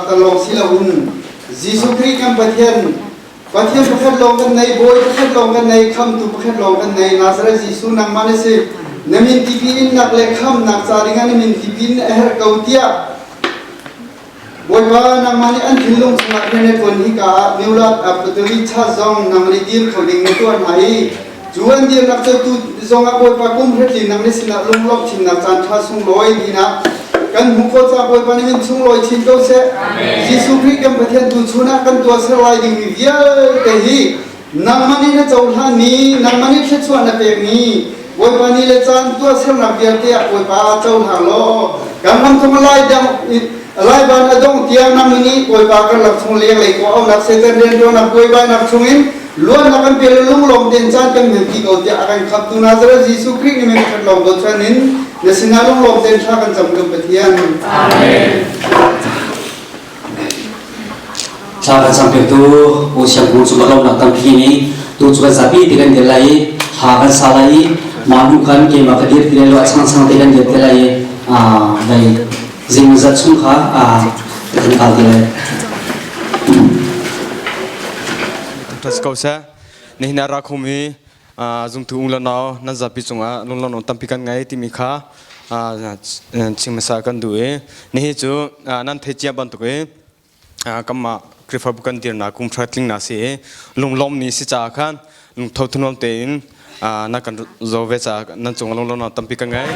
tal lawng si loin Jesuh Khrih kan Pathian, Pathian pakhat lawng kan nei, Bawi pakhat lawng kan nei, Khamtu pakhat lawng kan nei, Nazareth Jesuh nangmah na si. Na min tipil innak le khamnak ca dingah na min tipil in a herh ko tiah Bawipa nangmah nih an thinlung chungah rian na ṭuan hika ah Newland Apostolic Church zong nang nih dir kho ding na tuah hna i cu an dirnak cu tu zongah Bawipa kum hretling nang nih sinah lunglawmh chinnak caan ṭha sunglawi dinah kan hmuh khawh caah Bawipa nih min sunglawi chin ko seh. Jesuh Khrih kan Pathian tu chun ah kan tuah ser lai dingmi vialte hi Nangmah nih na cohlanmi, nangmah nih thluachuah na pekmi, Bawipa ni le caan tuahsernak vialte ah Bawipa cohlang law, kan ram chung lai dang lai ban a dongh tiang nangmah nih Bawipa karlak chung lenglei kawh auhnak Satan rianṭuannak buaibainak chungin luatnak kan pe lunglawm tein caan kan hmanpi ko tiah a kan khamtu Nazareth Jesuh Khrih nih min khat lawng bochan in na sinah lunglawm tein thla kan cam kan Pathian. Amen. Thla kan campiaktu U Siang Hmung cu lawmnak tampi nih tu cu kan zapi te kan dir lai i hla kan sa lai i mah hnu khan keimah ka dir ti lai lo a changchang te kan dir te lai i vai zeimawzat chung kha kan kal te lai. Thangṭhat ko seh. Nihin ah rakhum hi zungtu ung le nau nan zapi cungah lunglawmhnak tampi kan ngei timi kha chim hmasa kan duh i nihi cu nan theih cia bantuk i kanmah Khrihfabu kan dirnak kum hra tlingnak si i lunglawmmi si caah khan lungtho thunuam tein na kan zo ve caah nan cungah lunglawmhnak tampi kan ngei.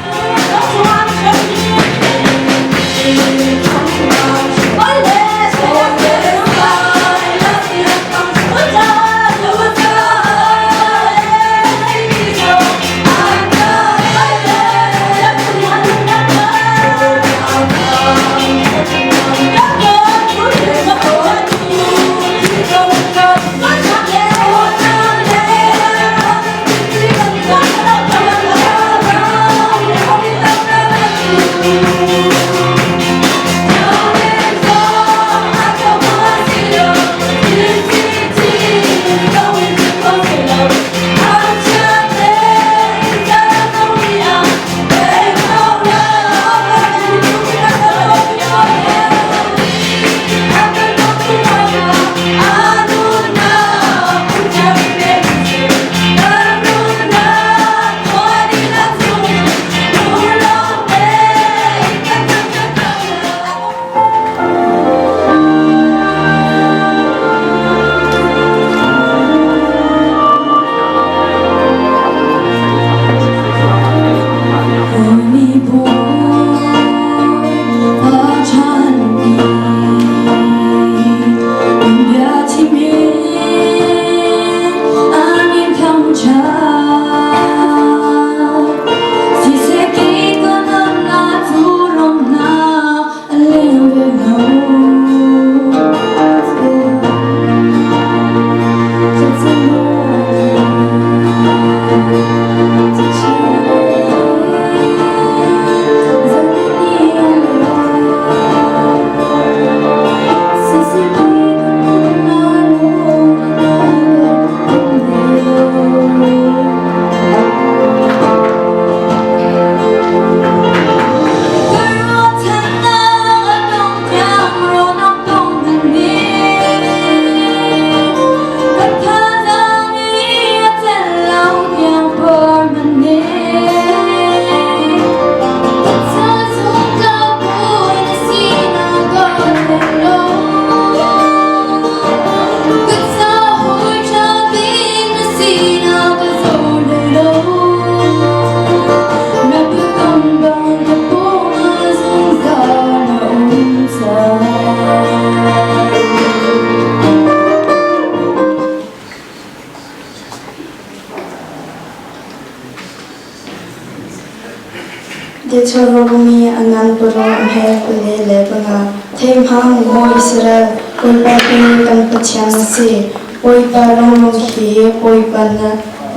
Deuteronomy angan paro amhe kule le panga theimhang mo Israel Bawipa hi kan Pathian a si Bawipa lawnglawng hi Bawipa na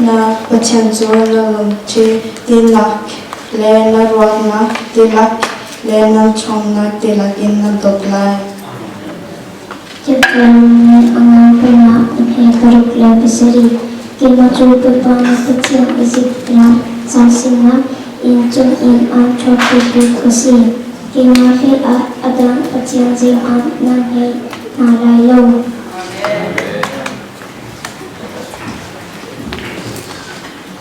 na Pathian cu na lungṭhi tilak le na ruahnak tilak le na ṭhawnnak tilak in na dawt lai. Deuteronomy angan panga amhe paruk le pasarih Keimah cu Bawipa na Pathian Izipt ram sang sinah inn cungin aan ṭhawnpitu ka si. Keimah hleiah a dang pathian zeihmanh nan ngei hna lai lo.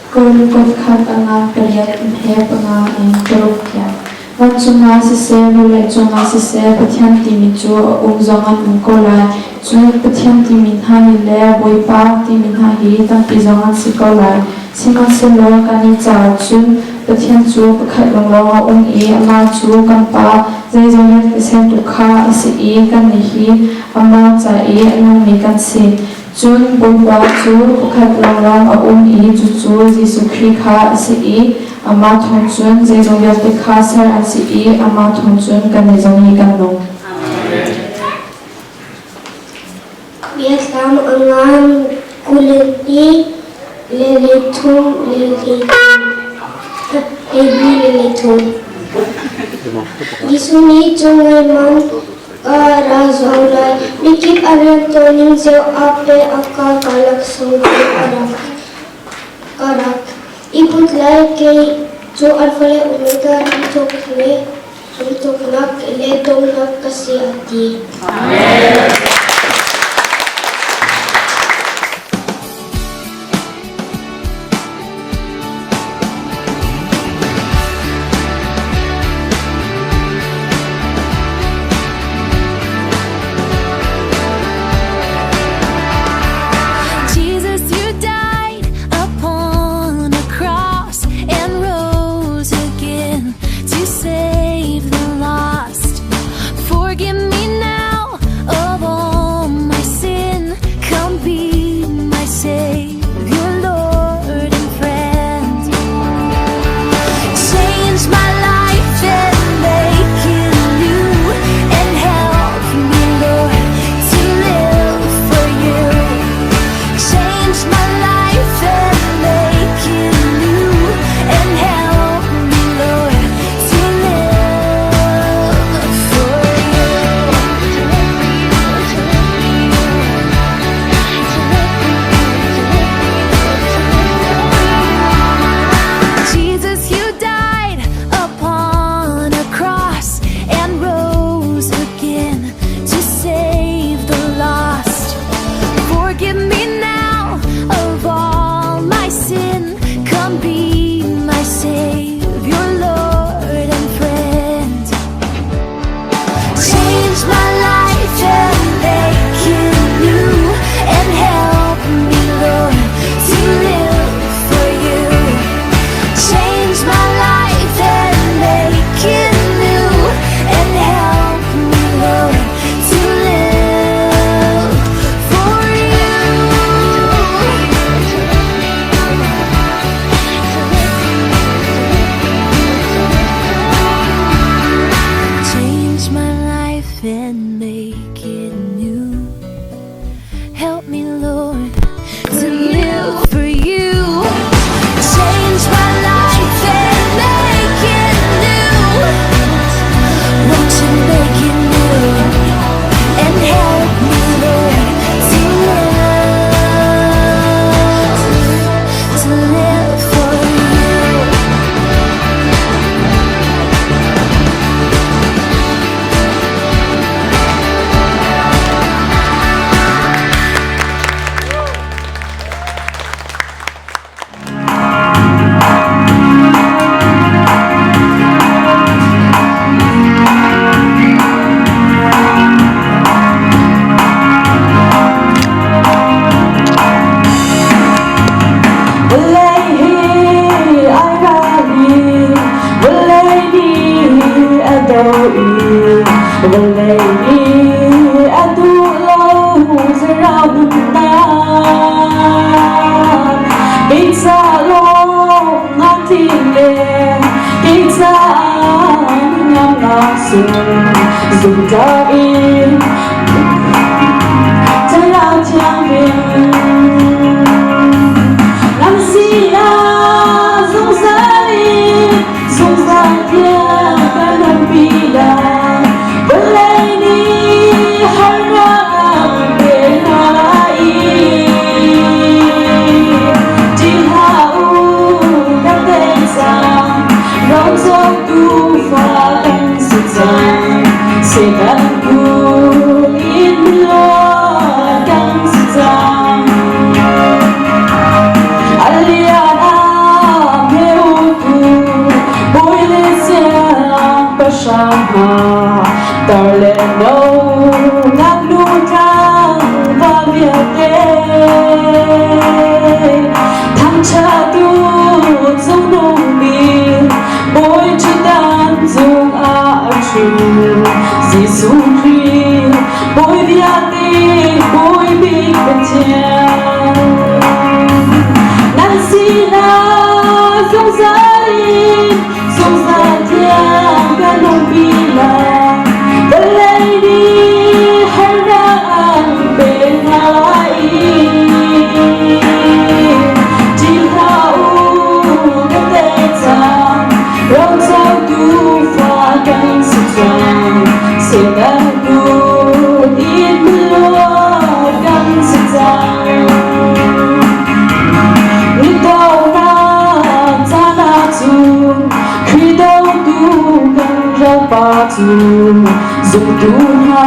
Kawl khat a ngan pariat he panga in paruk tiang. Vancung ah siseh, vawlei cungah siseh, Pathian timi cu a um zong an um ko lai. Cun Pathian timi hna hi le Bawipa timi hna hi tampi zong an si ko lai. Sihmanhsehlaw kannih caah cun Pathian cu pakhat lawnglawng a um i amah cu kan Pa, zeizong vialte sertu kha a si i kannih hi amah ca i a nungmi kan si. Cun Bawipa cu pakhat lawnglawng a um i cucu Jesuh Khrih kha a si i amah thawng cun zeizong vialte kha ser an si i amah thawng cun kannih zong hi kan nung. Biathlam a ngan 22 le 33 le 32 le 33. Jesuh nih cungei man Ka ra zau lai. Mikip a riantuan ning cio a pe a ka ka laksawng cu a rak ka rak i put lai. Kei cu Alfa le Omega hramthawk le hramthawknak le donghnak ka si a ti. Amen. Jesus, you died upon a cross and rose again to save the lost. Forgive me now of all. Thangṭhattu cungnung bik Bawi ṭhutdan cungah a ṭhu. Jesuh Khrih Bawi vialte Bawi bik Pathian. Nan sinah zungzal in zungzal tiang kan umpi lai. Vawlei nih harnak an pe hna i ṭih hlah u ka tei cang. Rocotu fa kan si cang. Satan kut in luat kan si cang. Nitawnak caan ahcun Khrih dotu kan ralpa cu zumtu hna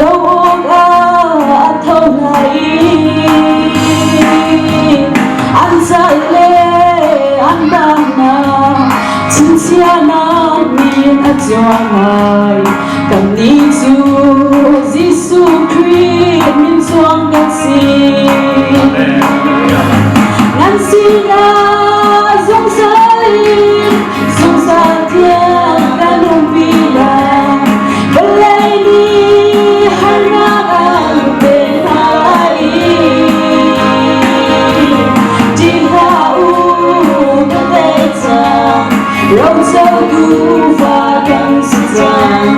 do awkah a tho lai i an zal le an dahnak chingchiahnak min a cuang lai. Kannih cu Jesuh Khrih min chuang kan si. Nan sinah zungzal in zungzal tiang kan umpi lai. Vawlei nih harnak an pe hna i ṭih hlah u ka tei cang. Rocotu fa kan si cang.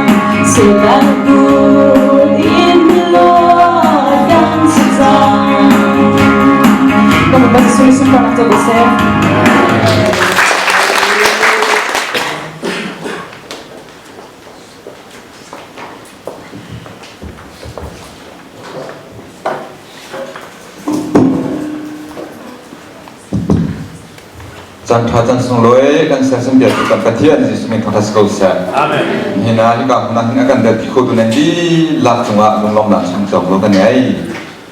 Satan kut in luat kan si cang. Kan Jesuh sunparnak co ko seh. Caan ṭha caan sunglawi kan sersiam piaktu kan Pathian Jesuh min thangṭhat si ko seh. Amen. Nihin ah hika hmun ah hin a kan dirpi khotu nan dihlak cungah lunglawmhnak chim cawk lo kan ngei.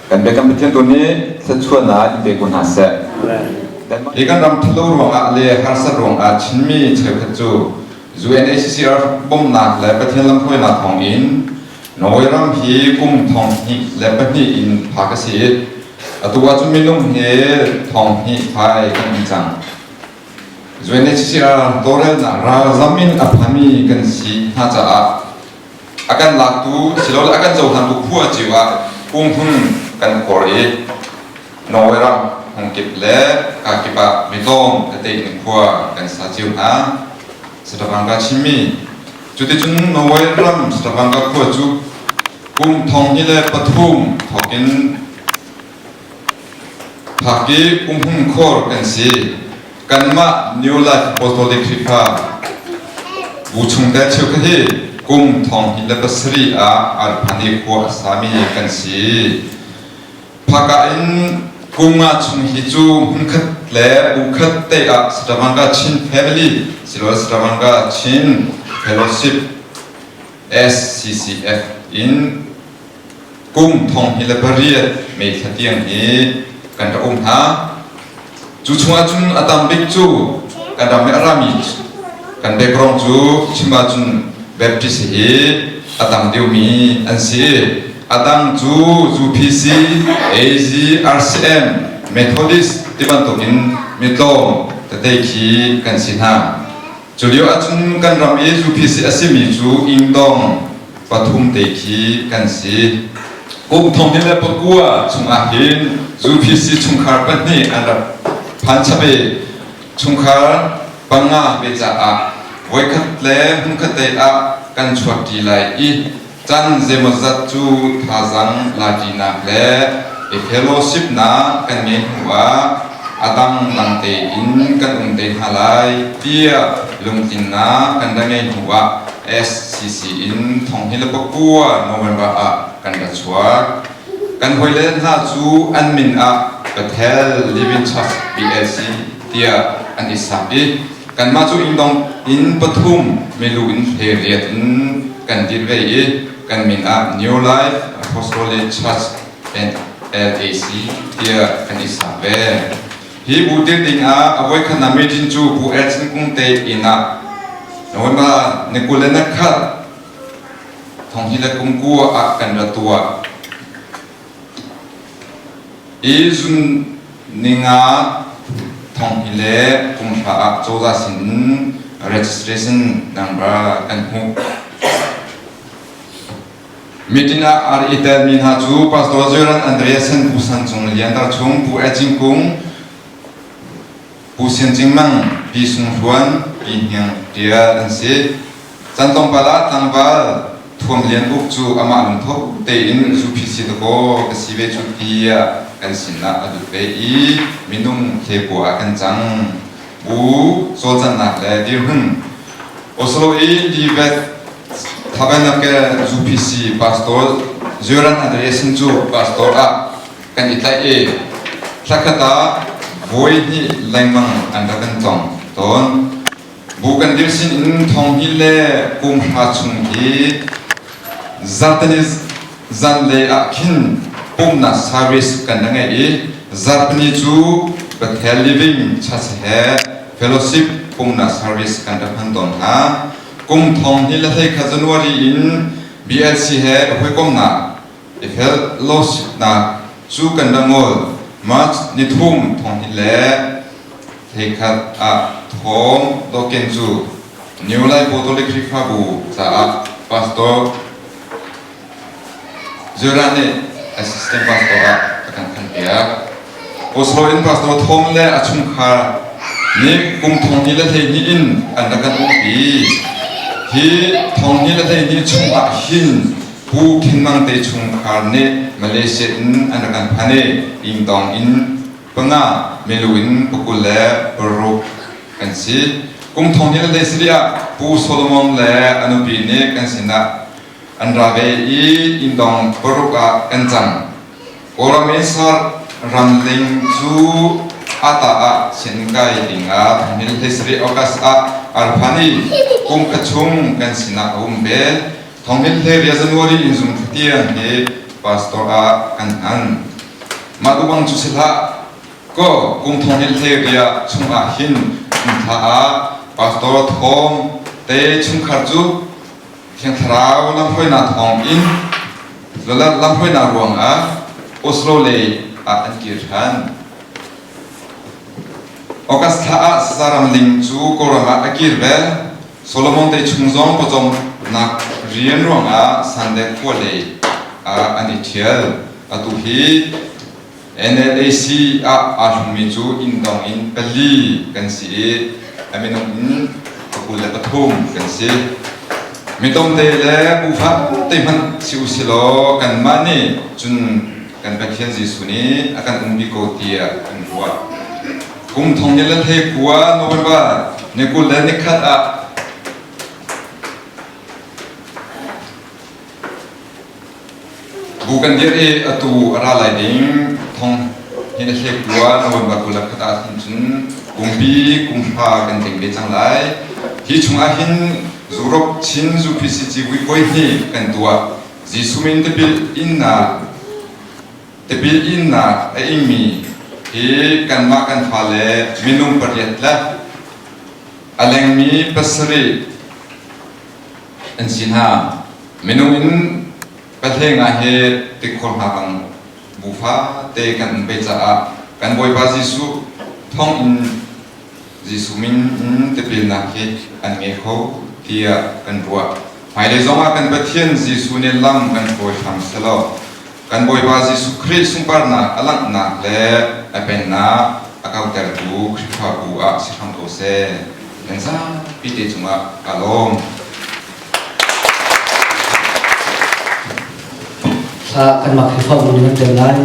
Kan biakam Pathian tu nih thluachuahnak in pe ko hna seh. Hi kan ram ṭhalo ruangah le harsat ruangah Chinmi cheukhat cu UNHCR bawmhnak le Pathian lamhruainak thawngin Norway ram hi kum 2002 in phak a si i atu ahcun minung hi 2000 fai kan um cang. UNHCR tawlrelnak ralzam in a phami kan si hna caah a kan laktu silole a kan cohlangtu khua cio ah umhmun kan khuar i Norway ram hmungkip le kakip ah mitlawm tete in khua kan sa cio hna. Stavanger Chinmi Cuticun Norway ram Stavanger khua cu kum 2003 thawkin phak i umhmun khor kan si. Kanmah New Life Apostolic Khrihfa bu chungtel cheukhat hi kum 2007 ah Arphani khua a sami kan si. Phaka in kum nga chung hi cu hmunkhat le bu khat te ah Stavanger Chin Family silole Stavanger Chin Fellowship SCCF in kum 2008 May thla tiang hi kan rak um hna. Cu chungah cun a tam bik cu kan ram i a rami kan background cu chim ahcun Baptist hi a tam deuhmi an si. A dang cu UPC, AZ, RCM, Methodist ti bantukin mitlawm tete khi kan si hna. Cu lio ahcun kan ram i UPC a simi cu ingdong pathum te khi kan si. Kum 2009 chungah hin UPC chungkhar pahnih an rak phan chap i chungkhar panga ve caah voikhat le hmunkhat te ah kan chuak ṭi lai i can zeimawzat cu thazaang laṭinak le i fellowship nak kan ngei hnu ah a dangdang tein kan um te hna lai tiah lungtlinnak kan ra ngei hnu ah SCC in 2009 November ah kan ra chuak. Kan hawile hna cu an min ah Bethel Living Church BLC tiah an i sak i kanmah cu inndong inn pathum milu in hleiriat in kan dir ve i kan min ah New Life Apostolic Church NLAC tiah kan i sak ve. Hi bu dir ding ah a voikhatnak meeting cu Bu Elcin Kung te inn ah November ni 21 2009 ah kan ra tuah. I zun ninga thong hi le kum hra ah cozah sin in registration number kan hmuh. Meeting ah ar i telmi hna cu Pastor Zoran Andreasen Pu San Cung Lian Dar Chung, Pu Ejing Kung, Pu Sian Cing Mang, Pi Sung Hluan, Pi Hniang Tial an si. Caan tlawmpal ah tlangval Thuam Lian Uk cu amah lungtho tein UPC dakaw ka si ve cu tiah kan sinah a lut ve i minung hlekua ah kan cang. Bu cawlcanghnak le dirhmun Oslo i Livet Tabernacle UPC pastor Göran Andreasen cu pastor ah kan i tlaih i thlakhat ah voi hnih lengmang an rak kan tlawng tawn. Bu kan dir sin in thonghni le kum hra chung hi zartani zanlei ah khin pumhnak service kan ngei i zartani cu Bethel Living Church he fellowship pumhnak service kan rak hman tawn hna. Kum thonghni le hleikhat January in BLC he hawikomnak i fellowship nak cu kan rak ngol. March nithum thonghni le Theikhat ah Thawng Dawken cu New Life Catholic Khrihfabu caah pastor Zura nih assistant pastor ah a kan khanpiak. Oslo in pastor Thawng le a chungkhar nih kum thong hnih le 12 in an rak kan umpi. Hi thong hnih le 12 chungah hin Pu Khin Mang te chungkhar nih Malaysia in an rak kan phan i Ingdong in panga milu in pakul le paruk kan si. Kum thong hnih le hlei ah Pu Solomon le a nupi nih kan sinah an ra ve i inndong paruk ah kan cang. Kawlram in sar ramling cu ata ah sianginn kai dingah thong hnih le 17 August ah arphan i kum khat chung kan sinah a um ve. Thong hnih le hlei January in zung thatiang hi pastor ah kan hman. Mah lubang cu si hlah kaw kum thong hin hlei riah chungah hin kum thla ah pastor Thawng te chungkhar cu Thiang Thlarau lamhruainak thawng in lamhruainak ruangah Oslo lei ah an kir ṭhan. August thla ah Saram Ling cu Kawlram ah a kir ve. Solomon te chung zong pawcawmnak rian ruangah Sandek khua lei ah an i ṭhial. Atu hi NLAC ah aa hlungmi cu inndong in pali kan si i a minung in 23 kan si. Mitomte le bufa te hmanh si u silaw kanmah nih cun kan Pathian Jesuh nih a kan umpi ko tiah kan ruah. Kum thong ni le hlei khua November ni 21 ah Bu kan dirh i atu a ra lai ding thong hi na hlek kua November 21 ah hin cun kumpi kum hra kan tling ve cang lai. Hi chungah hin Europe Chin UPCC vuikoi hi kan tuah. Jesuh min tipil innak tipil innak a ingmi hi kanmah kan fale minung pariat le a lengmi pasarih an si hna. Minung in pahleng ah hi tikhor hna bang bufa te kan um ve caah kan Bawipa Jesuh thawng in Jesuh min in tipilnak hi an ngei kho tiah kan ruah. Hmailei zongah kan Pathian Jesuh nih lam kan hruai hram selaw kan Bawipa Jesuh Khrih sunparnak a langhnak le a pennak a kautertu Khrihfabu ah si hram ko seh. Nan zapi te cungah kaa lawm. Thla kanmah Khrihfabu nih kan tel lai.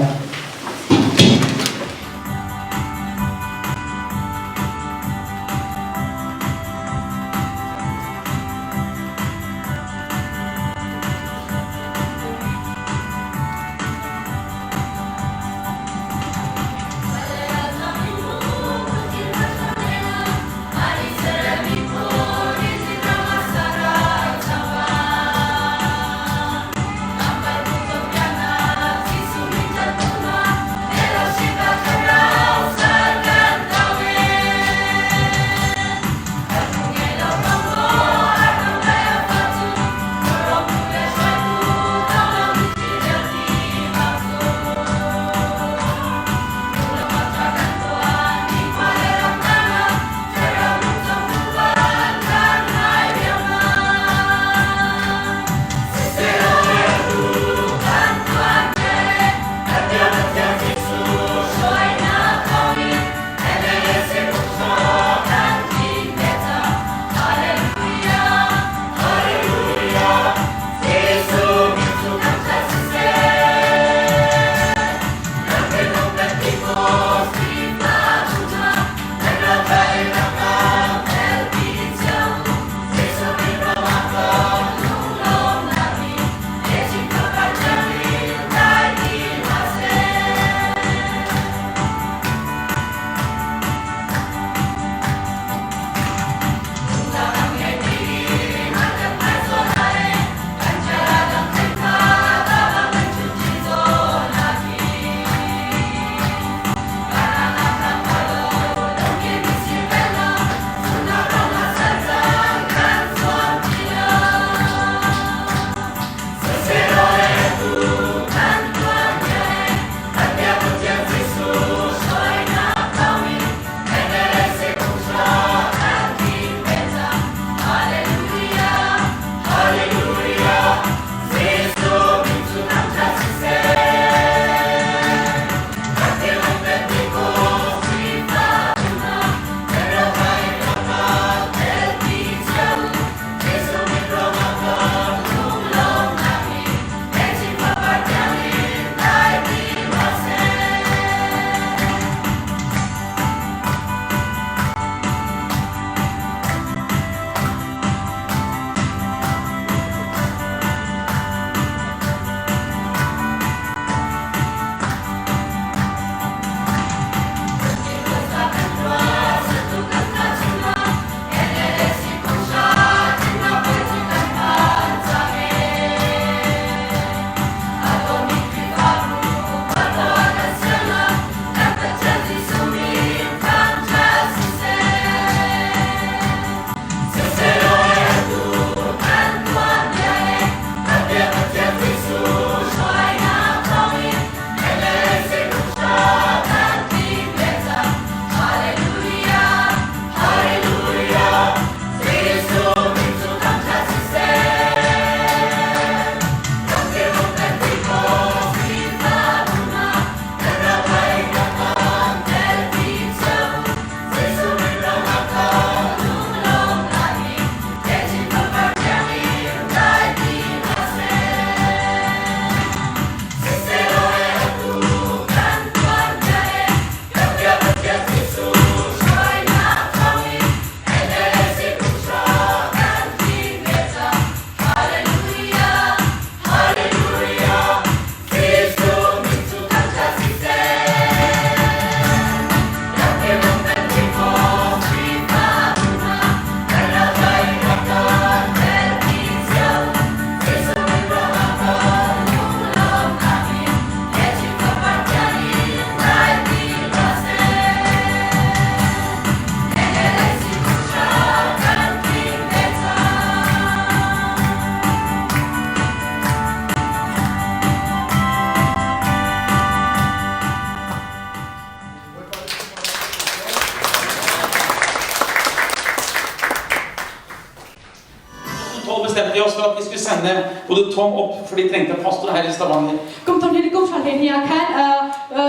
oss for at vi skulle sende både Tom opp, for de trengte en pastor her i Stavanger. Kum thum hi kum hra hlei hnih ah khan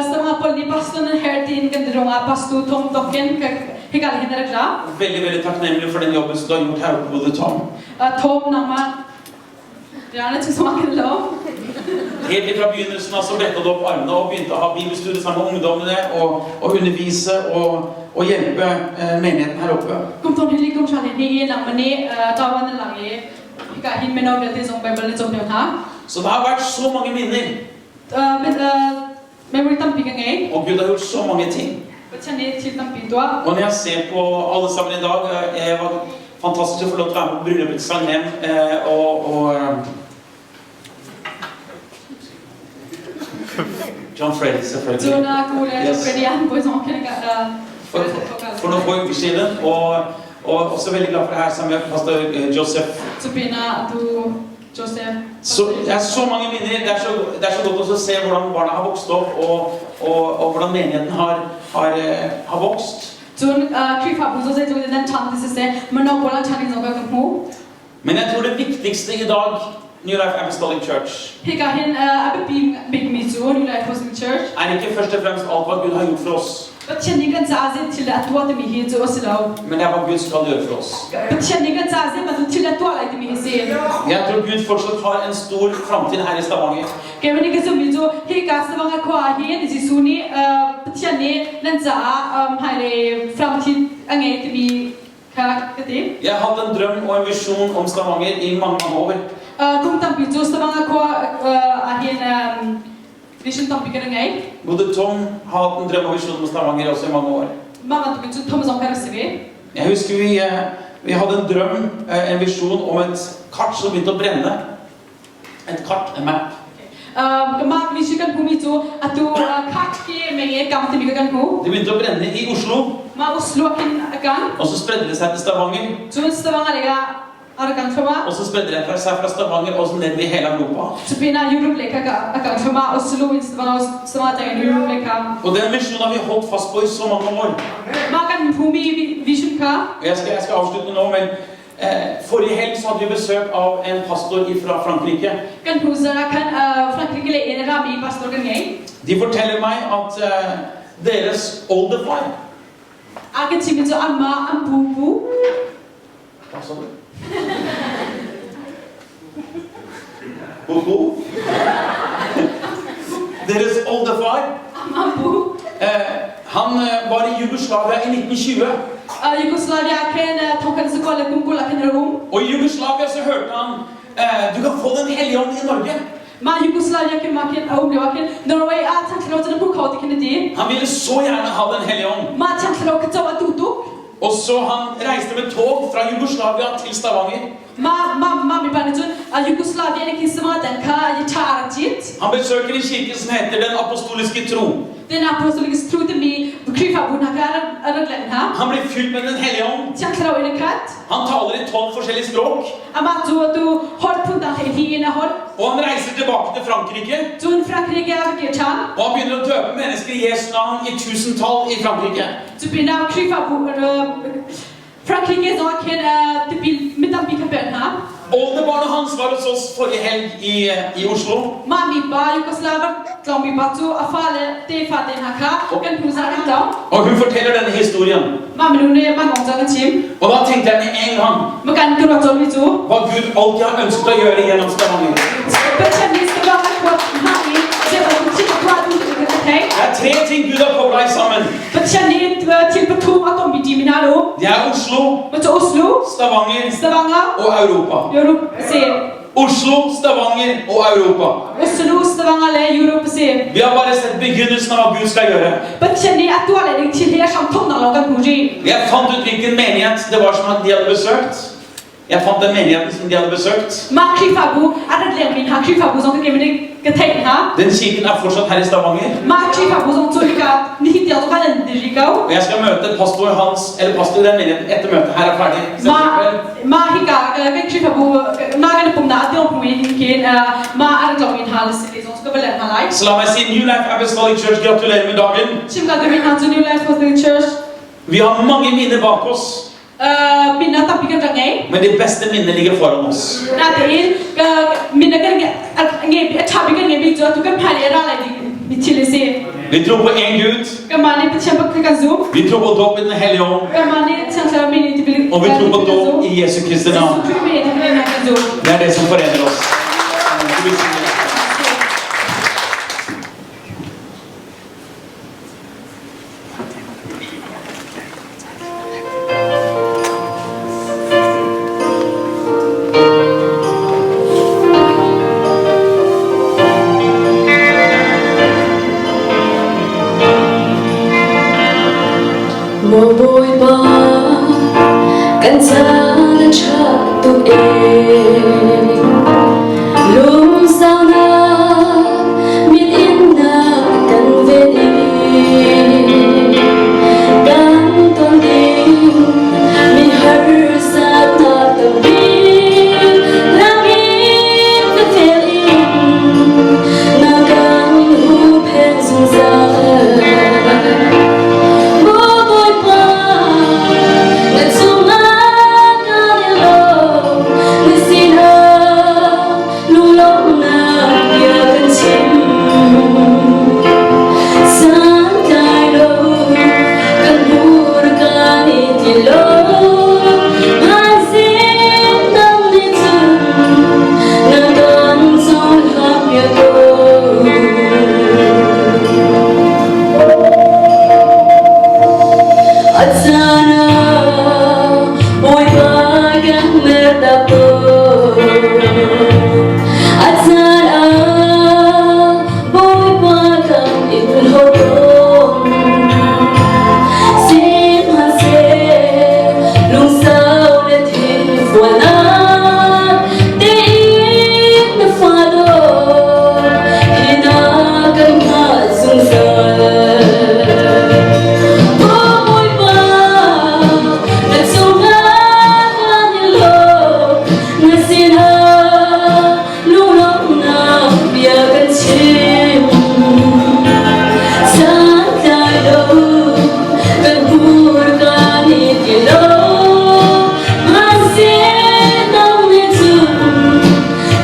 Stavanger pawl nih pastor nan herh tiin kan ti ruangah pastor Tom Tokken hika hin a rak ra. Veldig, veldig takknemlig for den jobben som du har gjort her oppe, både Tom. Tom nangmah rian na chung kan lo. Helt fra begynnelsen av så bretta du opp armene og begynte å ha bibelstudier sammen med ungdommene og, og undervise og, og hjelpe eh, menigheten her oppe. Kum thum hi kum hra hlei hnih i nangmah nih tawan na lang i hika hin mino vialte zong Bible na cawnpiak hna. Så det har vært så mange minner. Memory tampi ka ngei. Og Gud har gjort så mange ting. Pathian nih thil tampi tuah. Og når jeg ser på alle sammen i dag Det var fantastisk å få lov til å være med på bryllupet til Sagnem og, og John Freddy, selvfølgelig. Yes. For, for noen få uker siden. Og, og også veldig glad for det her sammen med pastor Joseph. Så det er så mange minner. Det er så, det er så godt også å se hvordan barna har vokst opp, og, og, og hvordan menigheten har, har, har vokst. Cun Khrihfabu cu zeitluk in nan ṭhan ti siseh, mino pawl an ṭhan ning zong ka hmu. Men jeg tror det viktigste i dag, New Life Apostolic Church, Hika hin a biapi bikmi cu New Life Apostolic Church er ikke først og fremst alt hva Gud har gjort for oss, Pathian nih kan caah zei thil dah a tuah timi hi cu a si lo. men det er hva Gud skal gjøre for oss. Pathian nih kan caah zei bantuk thil dah tuah lai timi hi si. Jeg tror Gud fortsatt har en stor framtid her i Stavanger. Keimah nih ka zumhmi cu hika Stavanger khua ah hin Jesuh nih Pathian nih nan caah hmailei framthit a ngei timi kha ka ti. Jeg har hatt en drøm og en visjon om Stavanger i mange, mange år. Kum tampi cu Stavanger khua ah hin vision tampi kan ngei. Både Tom har hatt en drøm og visjon om Stavanger også i mange år. Mah bantukin cun Tom zong kan rak si ve. Jeg husker vi, vi hadde en drøm, en visjon om et kart som begynte å brenne. Et kart, en map. Mah vision kan hmuhmi cu atu kart khi menge kam timi kan hmu. Det begynte å brenne i Oslo. Mah Oslo ah khin a kang. Og så spredde det seg til Stavanger. Cun Stavanger lei ah a rak kang thluahmah. Og så spredde det seg fra Stavanger og så ned i hele Europa. Cu pinah Europe lei kha a kang thluahmah. Oslo in Stavanger, Stavanger tiang in Europe lei kha. Og den visjonen har vi holdt fast på i så mange år. Mah kan hmuhmi vision kha. Og jeg skal, jeg skal avslutte nå, men forrige helg så hadde vi besøk av en pastor fra Frankrike. Kan hnu zarh ah khan Frankrike lei in a rami pastor kan ngei. De forteller meg at deres oldefar A kan chimmi cu anmah an pupu. Hva sa du? Bobo? Deres oldefar Amah pu. Han var i Jugoslavia i 1920. Yugoslavia khen thongkhat zakua le kum 20 ah khin a um. Og i Jugoslavia så hørte han du kan få Den hellige ånd i Norge. Mah Yugoslavia khin mah khin a um lio ah khin Norway ah Thiang Thlarau cu na hmu kho ti khin a ti. Han ville så gjerne ha Den hellige ånd. Mah Thiang Thlarau kha co a duh tuk. Og så han reiste med tog fra Jugoslavia til Stavanger. Mah mah mah mipa nih cun Yugoslavia nih khin Stavanger kha yi ṭha a rak cit. Han besøker en kirke som heter Den apostoliske tro. Den apostoliske tro timi Khrihfabu hna kha a rak leng hna. Han blir fylt med Den hellige ånd. Thiang Thlarau in a khat. Han taler i 12 forskjellige språk. Amah cu atu holh phun dang hlei in a holh. Og han reiser tilbake til Frankrike. Cun Frankrike a va kir ṭhan. Og han begynner å døpe mennesker i Jesu navn i tusentall i Frankrike. Cu pinah Khrihfabu Frankrike zong ah khin tipil mi tampi kha pek hna. Oldebarnet hans var hos oss forrige helg i, i Oslo. Mah mipa Yugoslav tlawngmi pa cu a fale tefa te hna kha kan hnu zarh kan tlawng. Og hun forteller denne historien. Mah minung nih mah kong cu a kan chim. Og da tenkte jeg med en gang Makan ka ruat colhmi cu hva Gud alltid har ønsket å gjøre gjennom Stavanger. Pathian nih Stavanger khua hmang i zei bantuk thil a tuah duh ti ka thei. Det er tre ting Gud har kobla sammen. Pathian nih thil pathum a kommi ṭimi hna lu. Det er Oslo, Macu Oslo, Stavanger Stavanger og Europa. Europe si. Oslo, Stavanger og Europa. Oslo, Stavanger le Europe si. Vi har bare sett begynnelsen av hva Gud skal gjøre. Pathian nih a tuah le ding thil hi a hram thawknak lawng kan hmu rih. Jeg fant ut hvilken menighet det var som de hadde besøkt. Jeg fant den menigheten som de hadde besøkt. Mah Khrihfabu a rat lengmi hna Khrihfabu zong ka nih ka theih hna. Den kirken er fortsatt her i Stavanger. Mah Khrihfabu zong cu hika nihin tiang zong kan an diri ko. Og jeg skal møte pastor Hans, eller pastor i den menigheten etter møtet her er ferdig. Mah mah hika kan Khrihfabu mah kan pumnak a tiang hmu in khin mah a rat lawng in hna le si zong ka va leng hna lai. Så la meg si New Life Apostolic Church, gratulerer med dagen. Chim ka duhmi hna cu New Life Apostolic Church. Vi har mange minner bak oss. Min tampi kan rak ngei. Men de beste minnene ligger foran oss. Natein min kan ngei a ṭha bik kan ngei bik cu atu kan hmai le ra lai ding mi thil a si. Vi tror på en Gud. Kanmah nih Pathian pakhat kan zum. Vi tror på dåp i Den hellige ånd. Kanmah nih Thiang Thlarau min in tipil Og vi tror på dåp i Jesu Kristi navn. Jesuh Khrih min in tipil kan zum. Det er det som forener oss. Maw Bawipa, kan caan a ṭha tuk ee. Lungsaunak mit in na kan ven i kan ton ding mi harsatnak tampi nakin ka fel in na kan huhphenh zungzal. Maw Bawipa, na cungah kan i lawm, na sinah lunglawmhnak bia kan chim. Santlai lo kan hmurka nih ti lo, hmanhseh nang nih cun na kan cohlang ko. A caan ah Bawipa kan mertak ko. A caan ah Bawipa kan in hawikom. Sihmanhseh lungsau le thinfualnak tein na fa dawt hi na kan hngah zungzal. Maw Bawipa, na cungah kan i lawm, na sinah lunglawmhnak bia kan chim. Santlai lo kan hmurka nih ti lo, hmanhseh nang nih cun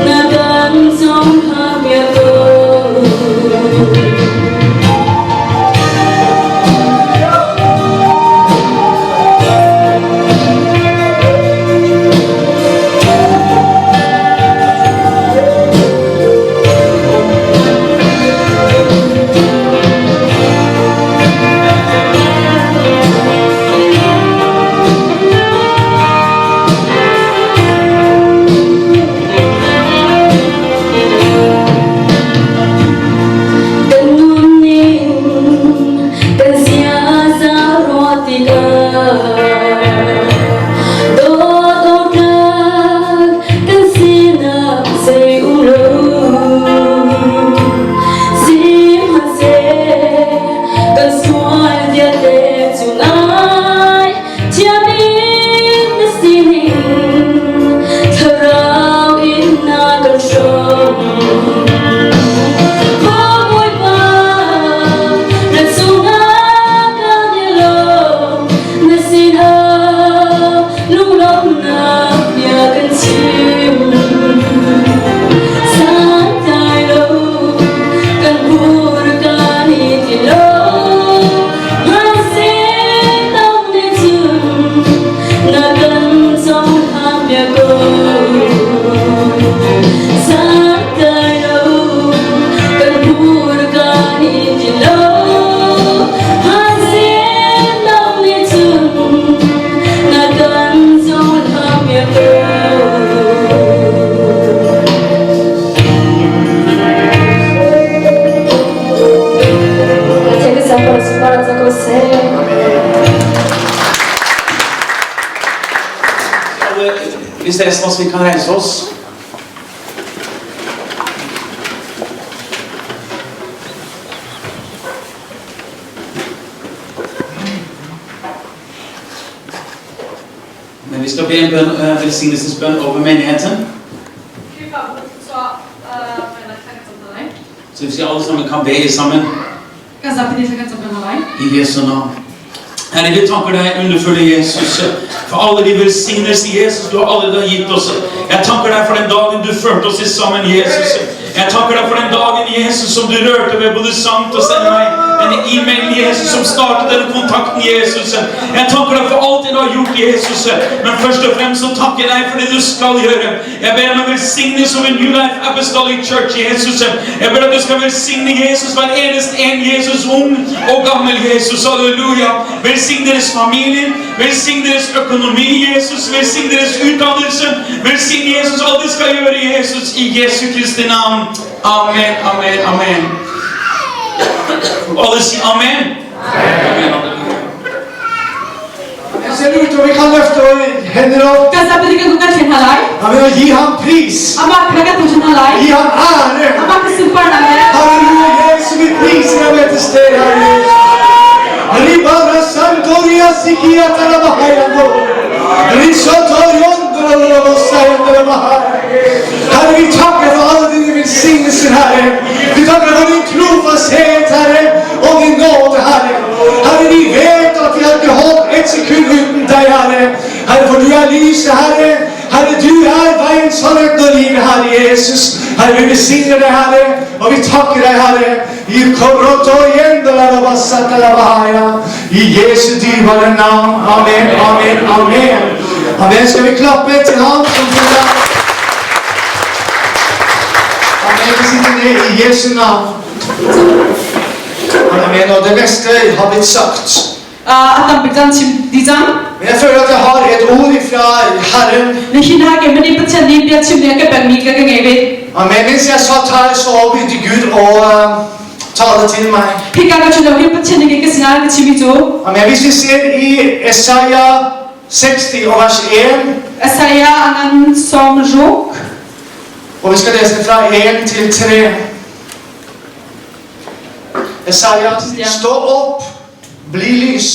na kan cohlang ko. Kan nunning kan ziaza ruah tikah dawt awktlak kan sinak zei um lo. Sihmanhseh kan sual vialte cu ngai thiam in na sining thlarau in na kan hrawm. Maw Bawipa, na cungah kan i lawm, na sinah lunglawmhnak bia kan chim. Santlai lo kan hmurka nih ti lo, hmanhseh nang nih cun na kan cohlang piak ko. Santlai lo kan hmurka nih ti lo, hmanhseh nang nih cun na kan cohlang piak ko. Pathian kan sunpar ko seh. Alle, hvis resten av oss vi kan reise oss. Men vi skal be en bønn, velsignelsesbønn over menigheten. Så hvis vi alle sammen kan be sammen Kan zapi nih kan cam lai. i Jesu navn. Herre, vi takker deg, underfulle Jesus, for alle de velsignelser Jesus du har allerede gitt oss. Jeg takker deg for den dagen du førte oss sammen, Jesus. Jeg takker deg for den dagen, Jesus, som du rørte ved både Sankt og sende meg denne e-mailen, Jesus, som startet denne kontakten, Jesus. Jeg takker deg for alt det du har gjort, Jesus. Men først og fremst så takker jeg deg for det du skal gjøre. Jeg ber om en velsignelse over New Life Apostolic Church, Jesus. Jeg ber at du skal velsigne Jesus, hver eneste en, Jesus, ung og gammel Jesus. Halleluja. Velsign deres familier, velsign deres økonomi, Jesus. Velsign deres utdannelse. Velsign Jesus alt de skal gjøre, Jesus, i Jesu Kristi navn. Amen, amen, amen. Og alle sier amen. Amen. Amen. Det ser ut som vi kan løfte våre hender opp. Amen, og gi ham pris. Gi ham ære. Halleluja, Jesus, vi priser deg med til stede, Herre Jesus. Ribara santoria sikia tarabahayando. Herre, vi takker for alle dine velsignelser, Herre. Vi takker for din trofasthet, Herre, og din nåde, Herre. Herre, vi vet at vi har ikke holdt et sekund uten deg, Herre. Herre, for du er lyset, Herre. Herre, du er veien, sannheten og livet, Herre Jesus. Herre, vi velsigner deg, Herre, og vi takker deg, Herre. I I Jesu dyrebare navn. Amen, amen, amen. Amen. Skal vi klappe til ham som får Amen. Vi sitter ned i Jesu navn. Amen. Og det meste har blitt sagt. A tam bik cang chim di cang. Men jeg føler at jeg har et ord ifra Herren. Nihin ha ke mani Pathian nih bia chim nih ka pekmi ka ka ngei ve. Amen. Mens jeg satt her, så begynte Gud å tale til meg. Hika ka chun hi Pathian nih ka sinah ka chimi cu. Amen. Hvis vi ser i Esaiah 60 og vers 1. Esaiah angan som ruk. Og vi skal lese fra 1 til 3. Esaiah, stå opp, bli lys,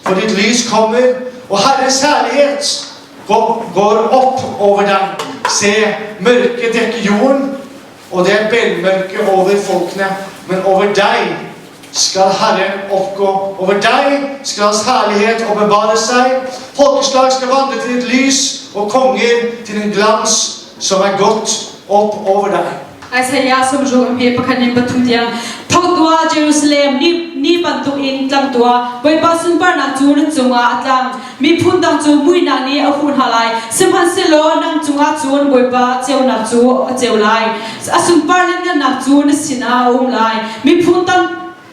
for ditt lys kommer, og Herrens herlighet går opp over deg. Se, mørket dekker jorden, og det er belmørke over folkene. Men over deg skal Herren oppgå. Over deg skal Hans herlighet åpenbare seg. Folkeslag skal vandre til ditt lys, og konger til en glans som er gått opp over deg. Isaiah sawmruk a hme pakhat in pathum tiang tho tuah Jerusalem ni ni bantuk in tlang tuah Bawipa sunparnak cu na cungah a tlang miphun dang cu muihnak nih a huh hna lai sihmanhsehlaw nang cungah cun Bawipa ceunak cu a ceu lai a sunpar lianngannak cu na sinah a um lai miphun tam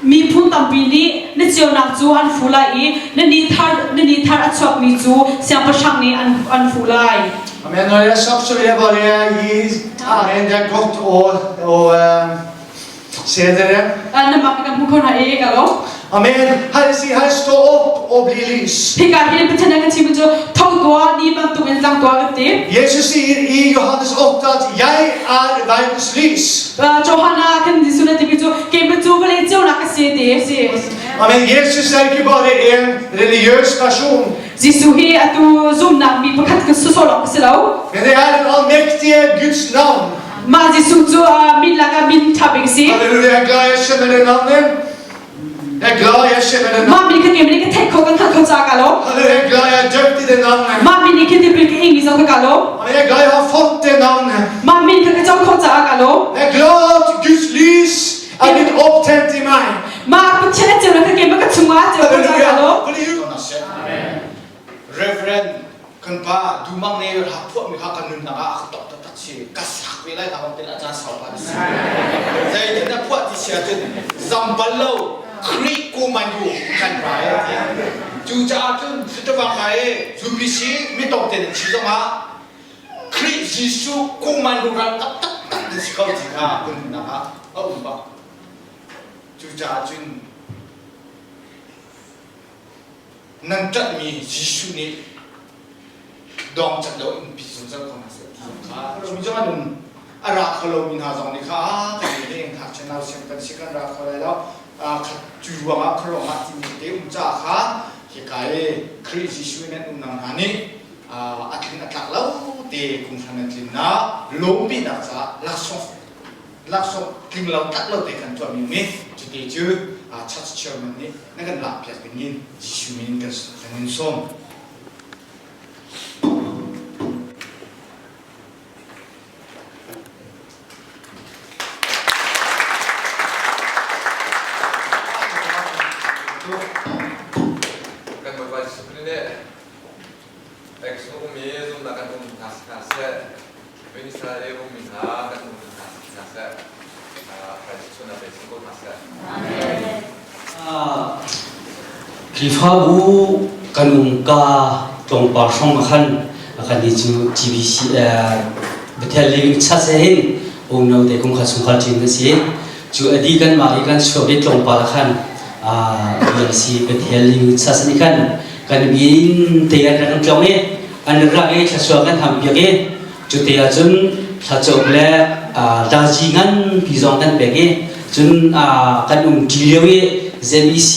miphun tampi nih na ceunak cu an fu lai i na ni thar na ni thar a chuakmi cu siangpahrang nih an an fuh lai. Amen. Når jeg sagt, så vil jeg bare gi æren. Det er godt å, å se dere. Namah kan hmu kho hna i ka lo. Amen. Herre sier her, stå opp og bli lys. Hika hin Pathian kan chim cu tho tuah ni bantuk in tlang tuah kan ti. Jesus sier i Johannes 8 at 'jeg er verdens lys'. Johanna kan Jesuh na timi cu keimah cu vawlei ceunak ka si ti a si. Amen. Jesus er ikke bare en religiøs person. Jesuh hi atu zumnak mi pakhat ka sawsawh lawng ka si lo. Men det er den allmektige Guds navn. Mah Jesuh cu min lakah min ṭha bik a si. Halleluja, jeg er glad jeg kjenner det navnet. Jeg er glad jeg kjenner det Mah min kha keimah nih ka theih kho kan hngalh kho ca ka lo. Halleluja, jeg er glad jeg er døpt i det navnet. Mah min nih khin tipil ka ing mi zong ka ka lo. Amen, jeg er glad jeg har fått det navnet. Mah min kha ka co kho caah ka lo. Jeg er glad at Guds lys er blitt opptent i meg. Mah Pathian a ceunak kha keimah ka chungah a ceu kho caah ka lo. Reverend kan pa Dumang nih hla phuahmi kha kan nunnak ah a ka tok taktak si ka sak ve lai hla tin a caan sau pa si zeitin na phuah ti si ahcun zam bal lo Khrih ku man hu kan rai ti cucaah cun Sutawang kai UPC mi tong te nan si zongah Khrih Jesuh ku man hu ral taktak tak nan si ko ti kha kan nunnak ah a um bak cucaah cun nan ṭanhmi Jesuh nih dong cat lo in pi zungzal ko hna seh ti zong kha cu zong an um a ra kho lomi hna zong nih kha a kan i eng hna chen siang kan si kan ra kho lai lo khat cu ruangah kha ruangah timi te um caah kha hika i Khrih Jesuh in an um nang hna nih a tlin a tlak lo te kum hran an tlin na lawmpinak caah laksawng laksawng tling lo tlak lo te kan tuahmi nih cuti cu. Church Chairman nih na kan lakpiak ding in Jesuh min kan in sawm. Kan Bawipa Jesuh Khrih nih Exo ummi zumnak kan um hna si hna seh, Minister le ummi hna kan um hna si hna seh, Christ chun pe sin ko hna seh. Khrihfabu kan um ka tlawmpal hrawng ah khan kan ni cu GBC Bethel Living Church he hin umno te kum khat chungkhar ṭin kan si. Cu adi kan mah i kan chuak i tlawmpal ah khan BLC Bethel Living Church nih khan kan bin te an rak tlong i an rak i thluachuah kan ham piak i cu te ahcun thlacawk le dazi nganpi zong kan pek i cun kan um ṭi lio i ZBC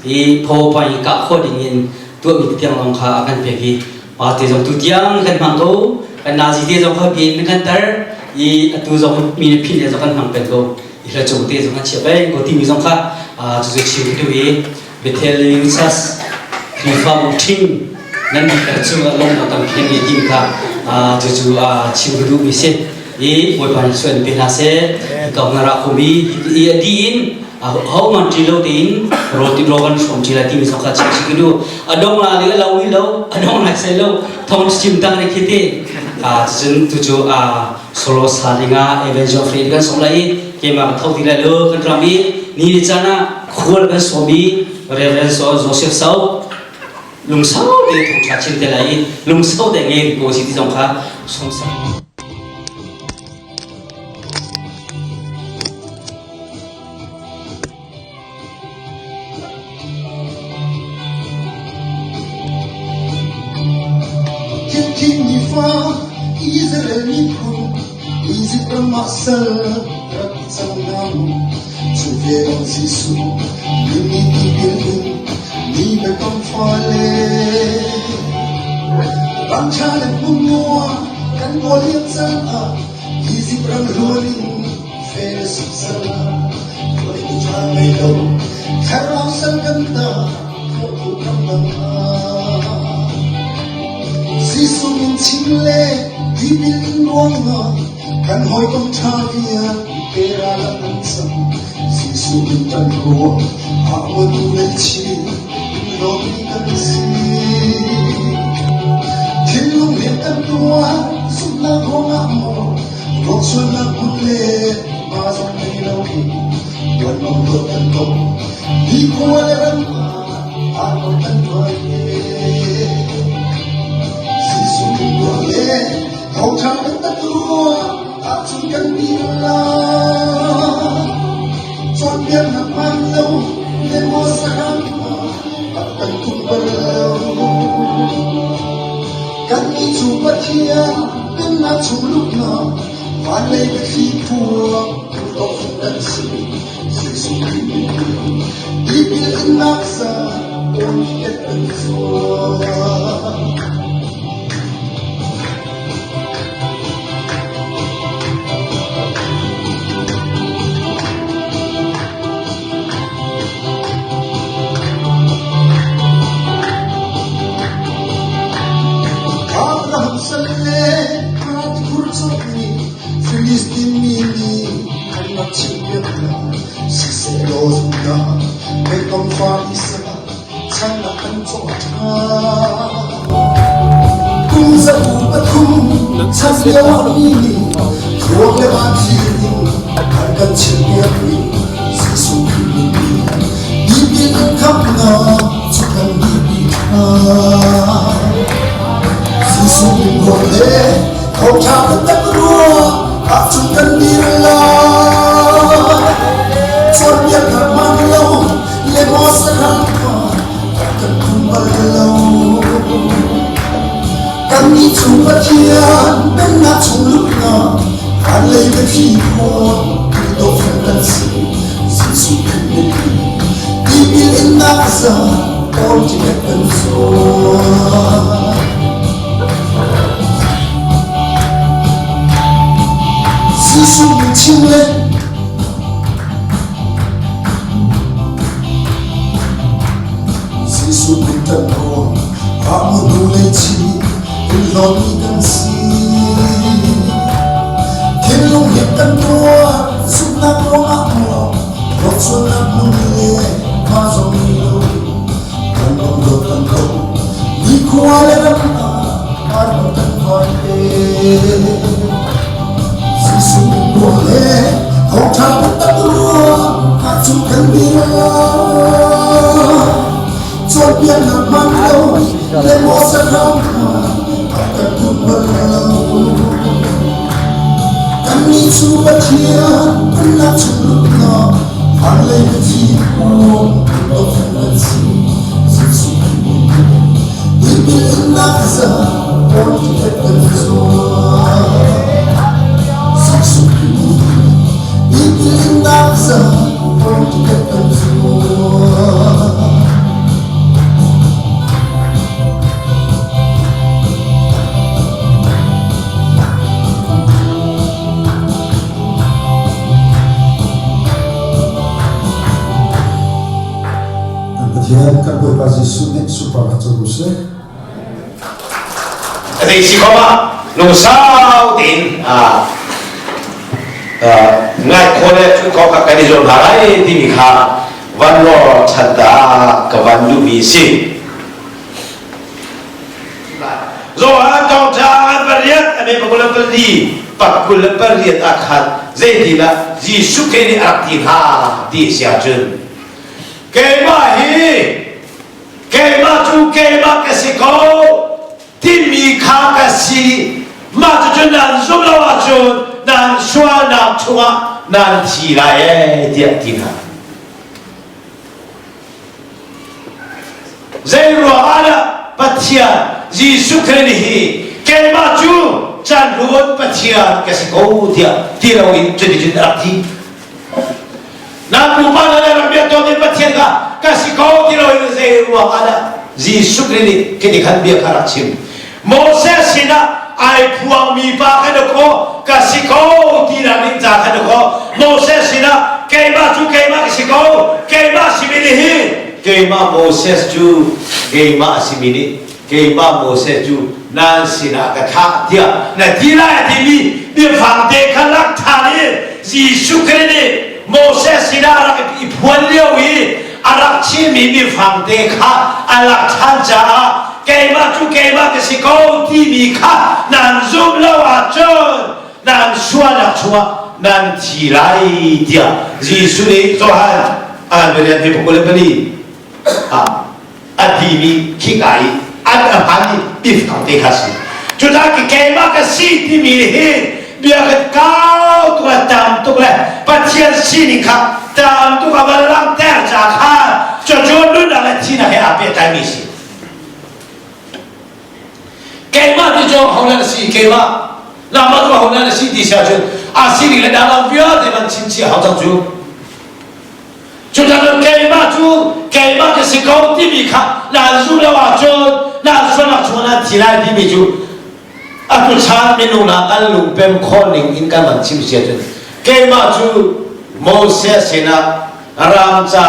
i PowerPoint i kah khawh ding in tuahmi tiang lawng kha a kan pek i pa te zong tu tiang kan hmang ko. Kan nazi te zong kha bin kan tar i atu zong mi le phin le zong kan hmang peng ko i hla cung te zong kan chia peng ko timi zong kha cucu chim ka duh i Bethel Living Church Khrihfabu ṭhing nan dihlak cungah lawmhnak tampi an ngei timi kha cucu chim ka duhmi si i Bawipa nih suan pe hna seh. Ka na ra khomi i a dih in ho man ṭi lo tein rawl ti rawl kan hrawm ṭi lai timi zong kha chim si ka duh. A dong la le a lo i lo a dong lai sai lo thong chim tang ne khi te cun tucu solo sa dingah Evangel Free kan song lai i keimah ka tho ti lai lo. Kan ram i ni le caan ah khual kan sawm i Reverend Joseph Sau lungsau te thawngṭha chim te lai i lungsau te nge ko si ti zong kha sawm sak. Thimthim nifa Israel miphun Izipt ram ah sal rak cang hna mu. Cu ve bang Jesuh mi tipil in mi biakam fale ram ṭha le hmun nuam kan kawl lio caan ah Izipt ram hluan in fel sal ah ṭha ngei lo thlarau sal kan ta thawh kan dang Jesuh min chim le tipil in ruangah kan hawikom ṭha vialte ral ah an cang. Jesuh min kan ruah a tu le chin lawmmi kan si. Thinlung he kan tuah zumhnak ruangah maw ruaksualnak hmun le ma zong nei lo in tuanmang dawt kan tong. Hi khua le ram ah aa kan tuai Jesuh min ruang le thawngṭha kan tat ruang ahcun kan dir lai. Cawnpiaknak hmaan lo le maw saram a kan tum bal lo. Kannih cu Pathian pennak chung luhnak van lei biathli phuang tawkfung kan si. Jesuh Khrih min tipil innak sa awn kan zuam. Abraham sal le Khur cawhmi Filistin mi nih an rak chimpiak hna. Sihsehlaw zumhnak Biakam fa Isak chan ah kan cawh ṭhan. Kum 300 chan lio ah mi nih thluak le vanthli in an kan chimpiakmi Jesuh Khrih min in tipil in khamhnak cu kan dirpi hna. Jesuh min ruang le thawngṭha taktak ruang ahcun kan dir lai. Cawnpiaknak hman lo le maw saram kha kan tum bal lo. Kannih cu Pathian pennak chung luhnak van lei biathli phuan dawhfel kan si. Jesuh Khrih min in tipil innak za kawl tilet kan zuam. Jesuh min chim le Jesuh Khrih kan ruang ah mu hnu lei chi in hlawtmi kan si. Thinlung he kan tuar zumhnak ruangah maw rawksualnak hmun le mah zong ni lo kan lung dawt kan ko nikhua le ram ah ar kan vai te. Jesuh ruang le thawngṭha taktak ruang ah cu kan dir Cawnpiaknak hman lo le Moses ram a kan put bal lo. Kannih cu Pathian pennak chung lutnak van lei biathli huam dawtfel kan si. Jesuh Khrih tipil innak za pawl tikhet kan zuam. Jesuh Khrih tipil innak za pawl tikhet kan zuam. Kan Pathian kan Bawipa Jesuh nih sunparnak co ko seh. Zei si khom ah lungsau tein ngai khaw le cu kho kha kan i zuam hna lai timi kha van lor chan ta ka van duhmi si. Johan thawngṭha an pariat a me pakul le pali pakul le pariat ah khan zeitinah Jesuh Khrih nih a rak ti hna ti a si ahcun keimah hi keimah cu keimah ka si ko timi kha ka si mah cucu nan zumh lo ahcun nan sualnak chungah nan thi lai ee tiah ti hna. Zeiruang ah dah Pathian Jesuh Khrih nih hi keimah cu canhlun Pathian ka si ko tiah ti loin cuticun a rak ti. Nan pupa hna le rak biak tawn in Pathian kha ka si ko ti loin zeiruang ah dah Jesuh Khrih nih khi khan bia kha rak chim. Moses sinah ai phuangmi pa kha dakaw ka si ko ti nak ding ca kha dakaw Moses sinah keimah cu keimah ka si ko keimah simi nih hi keimah Moses cu keimah simi nih keimah Moses cu nan sinah ka thlah tiah na ti lai a timi biafang te kha lak ṭhan i Jesuh Khrih nih Moses sinah a rak i phuan lio i a rak chimmi biafang te kha a lak ṭhan caah keimah cu keimah ka si ko timi kha nan zumh lo ahcun nan sualnak chungah nan thi lai tiah Jesuh nih Johan an rian he pukul le pali ah a timi khika i an a hman i biafang te kha si. Cucaah keimah ka si timi hi bia kan kau tuk le tam tuk le Pathian sining kha tam tuk a van langhter ca kha cucu nunnak le thihnak he aa pehtlaimi si. Keimah ti cu ho na si keimah nangmah cu ho na si ti si ahcun a sining le dangdang vialte van chim chih hau cang cu. Cucaah keimah cu keimah ka si ko timi kha naan zumh lo ahcun naan sualnak chungah naan thi lai timi cu atu chan minung ah kan lungpem khawh ning in kan van chim si ahcun keimah cu Moses sinah ramca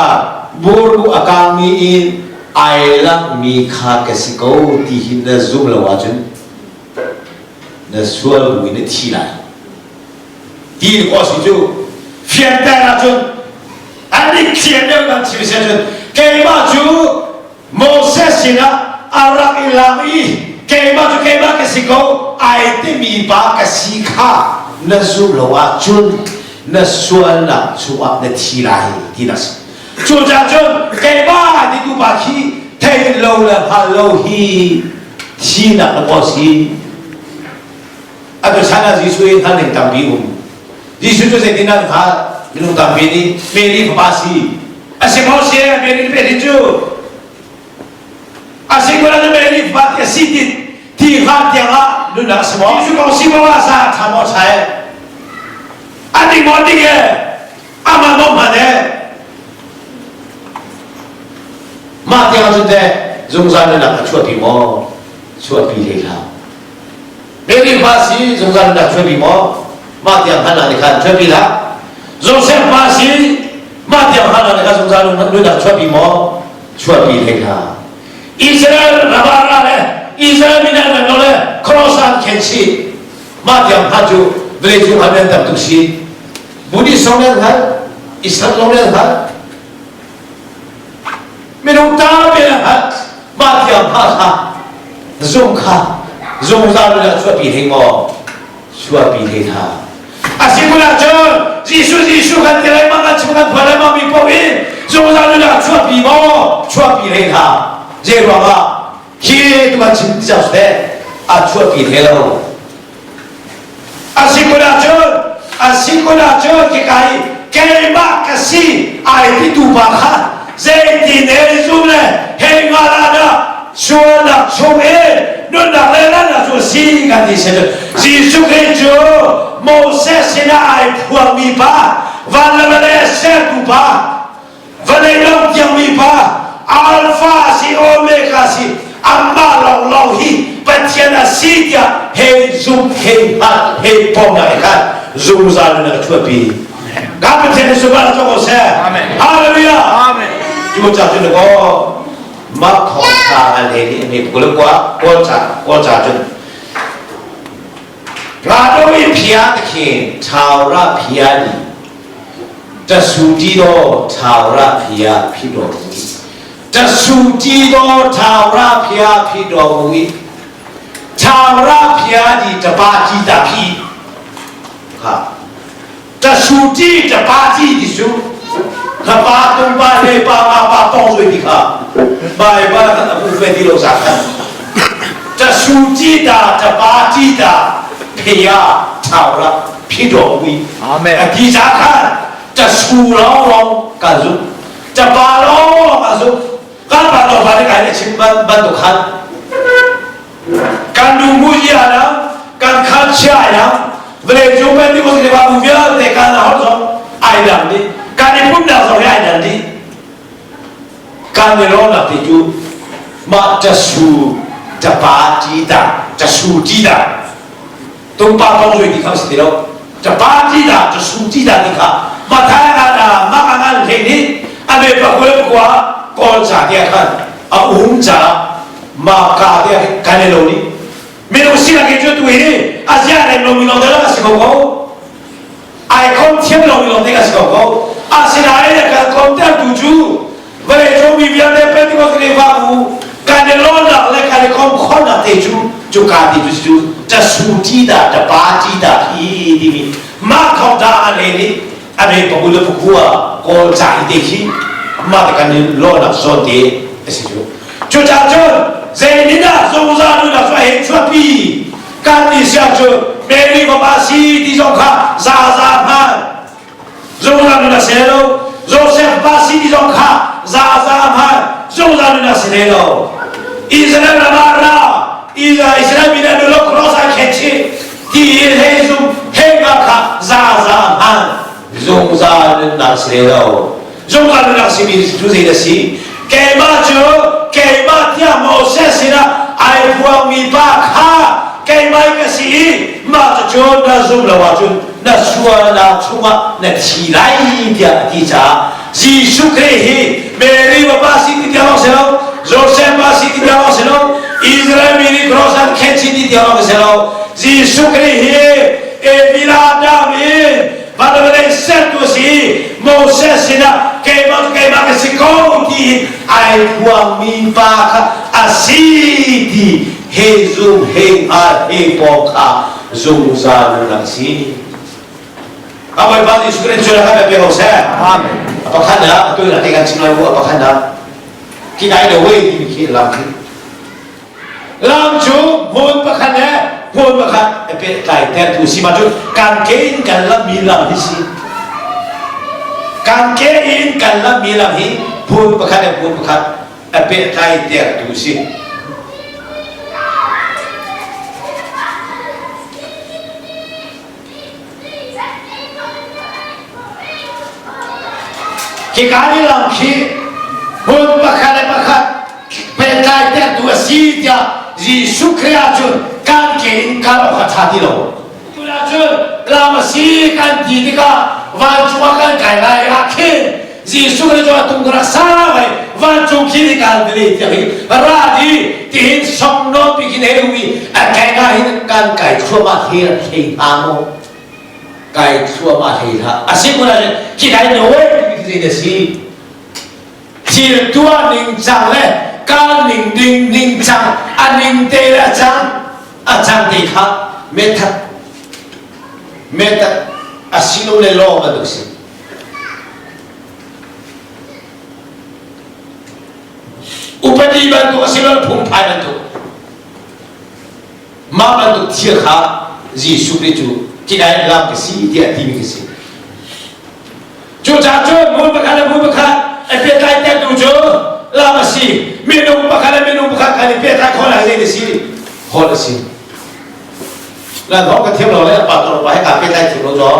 burbu a kangmi in ai langmi kha ka si ko ti hi na zumh lo ahcun na sual bu in na thi lai. Ti khawh si cu fianter ahcun an i thian deuh kan chim si ahcun keimah cu Moses sinah a rak i lang i keimah cu keimah ka si ko ai timi pa ka si kha na zumh lo ahcun na sualnak chungah na thi lai ti na si. Cucaah cun keimah ti tu pa khi thei lo le hngal lo hi thinak na kaw si. Atu chan ah Jesuh hi hngal ning tampi um. Jesuh cu zeitin an hngalh? Minung tampi nih Mary fapa si. A si maw si Mary Mary cu a si ko na Mary fapa ti a si ti ti hngal tiang ah nunnak si maw? Jesuh kong si maw ah sa tha maw tha e? A ding maw ding e? Amah maw hman e? Mah tiang cun teh zungzal nunnak a chuahpi maw? Chuahpi hlei hlah. Mary pa si zungzal dah chuahpi maw? Mah tiang Hannah nih khan chuahpi hlah. Joseph pa si mah tiang Hannah nih khan zungzal nun dah chuahpi maw? Chuahpi hlei hlah. Israel ramara le Israel min an lo le cross an khen si ma tiang hna cu vawlei cung han tam tuk si Buddhist zong nan hngal Islam zong nan hngal minung tampi nan hngal mah tiang hna kha zung kha zungzal in chuahpi thei maw chuahpi thei hna a si kun ahcun Jesuh Jesuh kan ti lengmang kan chim kan phuan lengmang mi paoh in zungzal in a chuahpi maw chuahpi thei hna zei ruangah hi tu kan chim ti te a chuahpi thei lo a si kun ahcun a si kun ahcun khika i keimah ka si ai ti tu pa kha zeitin he zum le hei nga la dah sualnak chung in nunnak le lannak cu si kan ti se Jesuh Khrih cu Moses sinah ai phuangmi pa van le vawlei a sertu pa vawlei dong tiangmi pa Alpha si Omega si amah lawnglawng hi Pathian a si tiah hei zum hei hngalh hei pom na khan zungzal in a chuahpi Ka Pathian hi sungah cawk ko seh. Hallelujah. Amen. Cu ca cu ko mah thawng tha a le nih mi kul kwa kawl ca kawl ca cun ငါတို့၏ဖျားသခင်ထာဝရဘုရားသည်တဆူတည်သောထာဝရဘုရားဖြစ်တော်မူ၏တဆူတည်သောထာဝရဘုရားဖြစ်တော်မူ၏ထာဝရဘုရားသည်တပါးကြည်တာဖြစ်ဟာတဆူတည်တပါးကြည်ဒီစုခပါတုံပါလေပါပါပါပေါင်းဆွေဒီခါဘာဘာကအခုဖက်ဒီလို့စားခါတဆူကြည်တာတပါးကြည်တာဖျားထာဝရဖြစ်တော်မူ၏အာမင်အဒီစားခါတဆူလောင်းလောင်းကစုတပါလောင်းလောင်းကစုကပါတော့ဘာလဲခိုင်းအချင်းဘန်ဘန်တို့ခါကန်ဒူမူကြီးလာကန်ခါချာရဗလေကျုံပဲဒီကိုဒီဘာဘူးပြတဲ့ကန်ဟောဆိုအိုင်ဒမ်ဒီကန်ဒီပုဒ်နာဆိုရအိုင်ဒမ်ဒီကန်ရောလာတိကျူမတဆူတပါတီတာတဆူတီတာတုံပါပေါင်းဆိုဒီခါစတိတော့တပါတီတာတဆူတီတာဒီခါမထိုင်အာမအငါလေနေအမေပကွေကွာကောချာတဲ့ခါအုံချာမာကာတဲ့ကန်လုံးနီမင်းတို့ရှိလာကြတူဟေအဇာရဲလုံးမီလုံးတဲ့လားစကောကောအိုင်ကွန်ချင်လုံးမီလုံးတဲ့ကစကောကောအစနာရဲကကွန်တက်တူကျူဝလေချုံမီပြတဲ့ပက်တီကိုစနေပါဘူးကန်လုံးလာလေကန်ကွန်ခွန်နာတေကျူကျူကာတီကျူကျူတဆူတီတာတပါတီတာဟီဒီမီမာခေါတာအနေနဲ့အနေပကူလပကူကောချာတေခီမာကန်လောနာဇောတေအစီကျူကျူချာကျူဇေနိနာဇုံဇာနုနာဆွေချွတ်ပီကန်ဒီရှာကျူမေရီဘပါစီတီဇောခဇာဇာဖန်ဇုံဇာနုနာဆေလောဇိုဆက်ပါစီတီဇောခဇာဇာဖန်ဇုံဇာနုနာဆေလောဣသရေလမာရာဣသရေလမီနာဒလောခရောစာခေချီတီဟေဇုဟေဂခဇာဇာဖန်ဇုံဇာနုနာဆေလောဇုံဇာနုနာစီမီသူစေတစီကေမချိုကေမတီမောဆက်စီနာအိုင်ပွာမီပါခါကေမိုင်ကစီမာချိုနာဇုံလဝချုနာဆွာနာချုမနာချီလိုက်ပြအတိချာဂျေရှုခရစ်ဟိမေရီဘပါစီတီတောဆေလောဂျိုဆက်ပါစီတီတောဆေလောဣသရေလမီရီခရောဆန်ခေချီတီတောဆေလောဂျေရှုခရစ်ဟိအေဗီလာဒါမီဘာလဝဲဆက်တူစီမောဆက်စီနာကေမကေမကစီကောတီအိုင်ပွာမီပါခအစီတီဟေဇုဟေအာဟေပေါခဇုံဇာနနာစီအဘိုင်ဘာဒီစကရင်ချူလာကပဲဟောဆဲအာမင်အပခန္ဓာအတွေ့အတေကန်ချင်လို့အပခန္ဓာကိတိုင်းတော့ဝေးဒီခိလမ်ခိလမ်ချူဘုံပခန္ဓာဘုံပခန္ဓာအပေတိုင်တဲ့သူစီမချူကန်ကေင်ကန်လမီလမ်ဟိစီကန်ကေင်ကန်လမီလမ်ဟိဘုံပခန္ဓာဘုံပခန္ဓာအပေတိုင်တဲ့သူစီ khi ka ni lam khi hun pakhat le pakhat pehtlai tertu a si tiah Jesuh Khrih ahcun kan ke in kal awk a ṭha ti lo. Tunah cun lam a si kan ti tikah vancung ah kan kai lai ah khin Jesuh Khrih cu a tung rak sang ai. Vancung khi kan vele tiang hi ra di tihin song nawn pi khin hei um i a keng ah hin kan kai thluahmah hlei hlei hna maw? Kai thluahmah hlei hlah. A si kun ahcun khi dai no timi khi zei na si? Thil tuah ning cang le kal ning ding ning cang a ning te le a cang a cang te kha method method asilole law bantuk si. Upadi bantuk asilole phungphai bantuk mah bantuk thil kha Jesuh Khrih cu kidai lam ka si tiah timi ka si. Cucaah cun hmun pakhat le hmun pakhat a pehtlai tertu cu lam a si. Minung pakhat le minung pakhat kan i pehtlai khawh lai zei a si? Holh a si. Lan holh ka thiam lo le pa to pa he kaa pehtlai thiam lo zaw.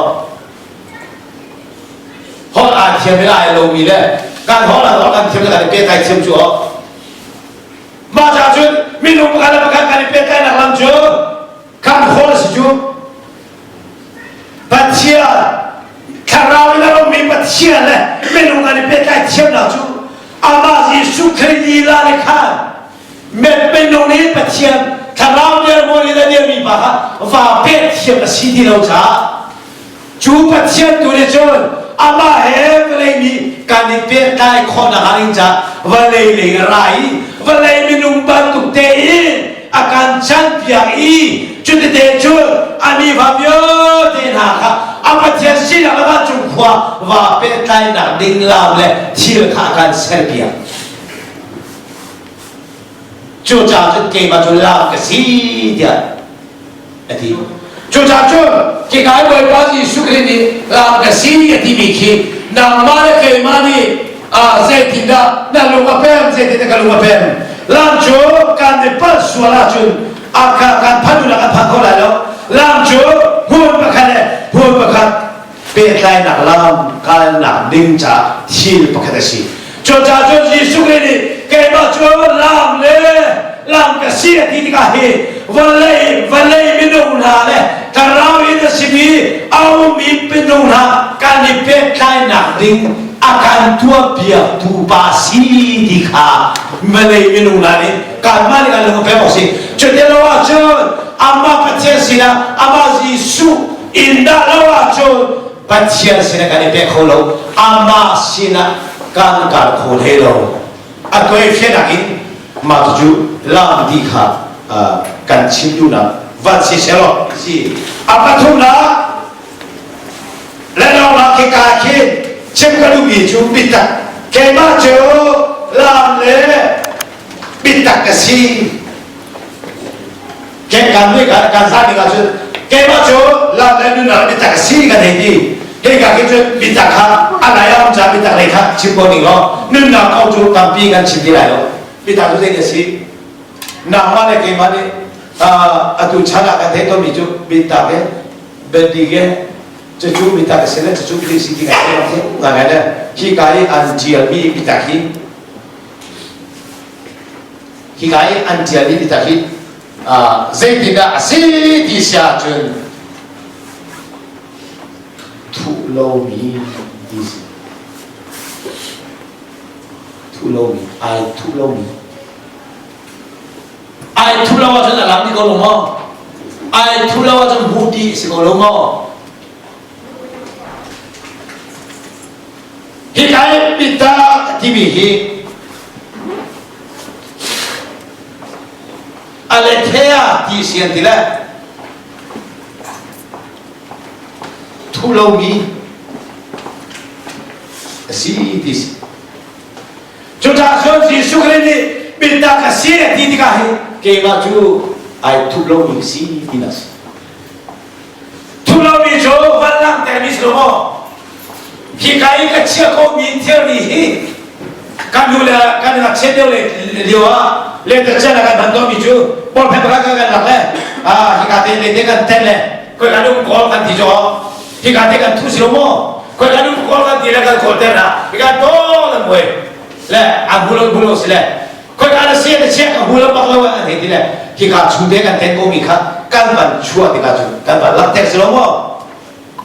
Holh aa thiam i ai lomi le kan holh an holh kan thiam le kan i pehtlai thiam cu mah caah cun minung pakhat le pakhat kan i pehtlaihnak lam cu kan holh a si cu. Pathian thlarau in a ummi Pathian le minung kan i pehtlai thiamnak cu amah Jesuh Khrih lila nih khan minung nih Pathian thlarau dirhmun in a dirmi pa kha va peh thiam a si ti lo caah cu Pathian tu nih cun amah he vawlei mi kan i pehtlai khawhnak hnga ding caah vawlei lei a ra i vawlei minung bantuk tein a kan chanpiak i cutete cun a mifa vialte hna kha a Pathian sinak le vancung khua va pehtlainak ding lam le thil kha a kan serpiak. Cucaah cun keimah cu lam ka si tiah a ti. Cucaah cun khikai Bawipa Jesuh Khrih nih lam ka si a timi khi nangmah le keimah nih zeitindah na lung a pem, zeitindah ka lung a pem. Lam cu kan i palh sual ahcun a kan phanh duhnak kan phan kho lai lo. Lam cu hmun pakhat le hmun pakhat pehtlainak lam kalnak ding caah thil pakhat a si. Cucaah cun Jesuh Khrih nih keimah cu lam le lam ka si a ti tikah hi vawlei vawlei minung hna le thlarau in a simi a ummi minung hna kan i pehtlainak ding a kan tuahpiaktu pa si ti kha vawlei minung hna nih kanmah nih kan lung a pek awk si. Cuti lo ahcun amah Pathian sinah amah Jesuh inn dah lo ahcun Pathian sinah kan i pe kho lo amah sinah kan kal kho hlei lo a tuaifianak in mah cu lam ti kha kan chim duhnak van si selaw si a pathumnak le lawngah khi ka khin chim ka duhmi cu bitak keimah cu lam le bitak ka si Kan nih kan zah ding ahcun keimah cu lam le nunnak biatak a si kan hei ti. Hika khi cun biatak kha a lai a um caah biatak lei kha chim ko ning law nunnak kong cu tampi kan chim ti lai lo. Biatak cu zei a si? Nangmah le keimah nih atu chan ah kan theih tawnmi cu biatak he biadik he cucu biatak a si le cucu biadik si ti kan theih ngai le hika i an ṭialmi biatak hi Hika i an ṭialmi biatak hi zeitindah a si ti si ahcun thuh lomi ti si. Thuh lomi, ai thuh lomi. Ai thuh lo ahcun a lang dih ko lo maw? Ai thuh lo ahcun hmuh dih si ko lo maw? Hika i biatak timi hi aletheia ti si an ti le thuh lomi a si ti si. Cucaah cun Jesuh Khrih nih biatak a si a ti tikah hi keimah cu ai thup lomi ka si tinak a si. Thup lomi cu van langhtermi si lo maw? Hika i ka chiah khomi thilri hi kan nu le kan ngakchia deuh le lio ah lentecelh ah kan hman tawnmi cu bawlphen pakhat kan kan lak le hika te le te kan ten le khoi kan um kawl kan ti cu hika te kan thu si lo maw khoi kan um kawl kan ti le kan kawl ter na hika tawn an buai le a bulo bulo si le khoi kan si le chia ka hulo bak lo an hei ti le hika chung te kan ten ko mi kha kan van chuah tikah cu kan van lak ter si lo maw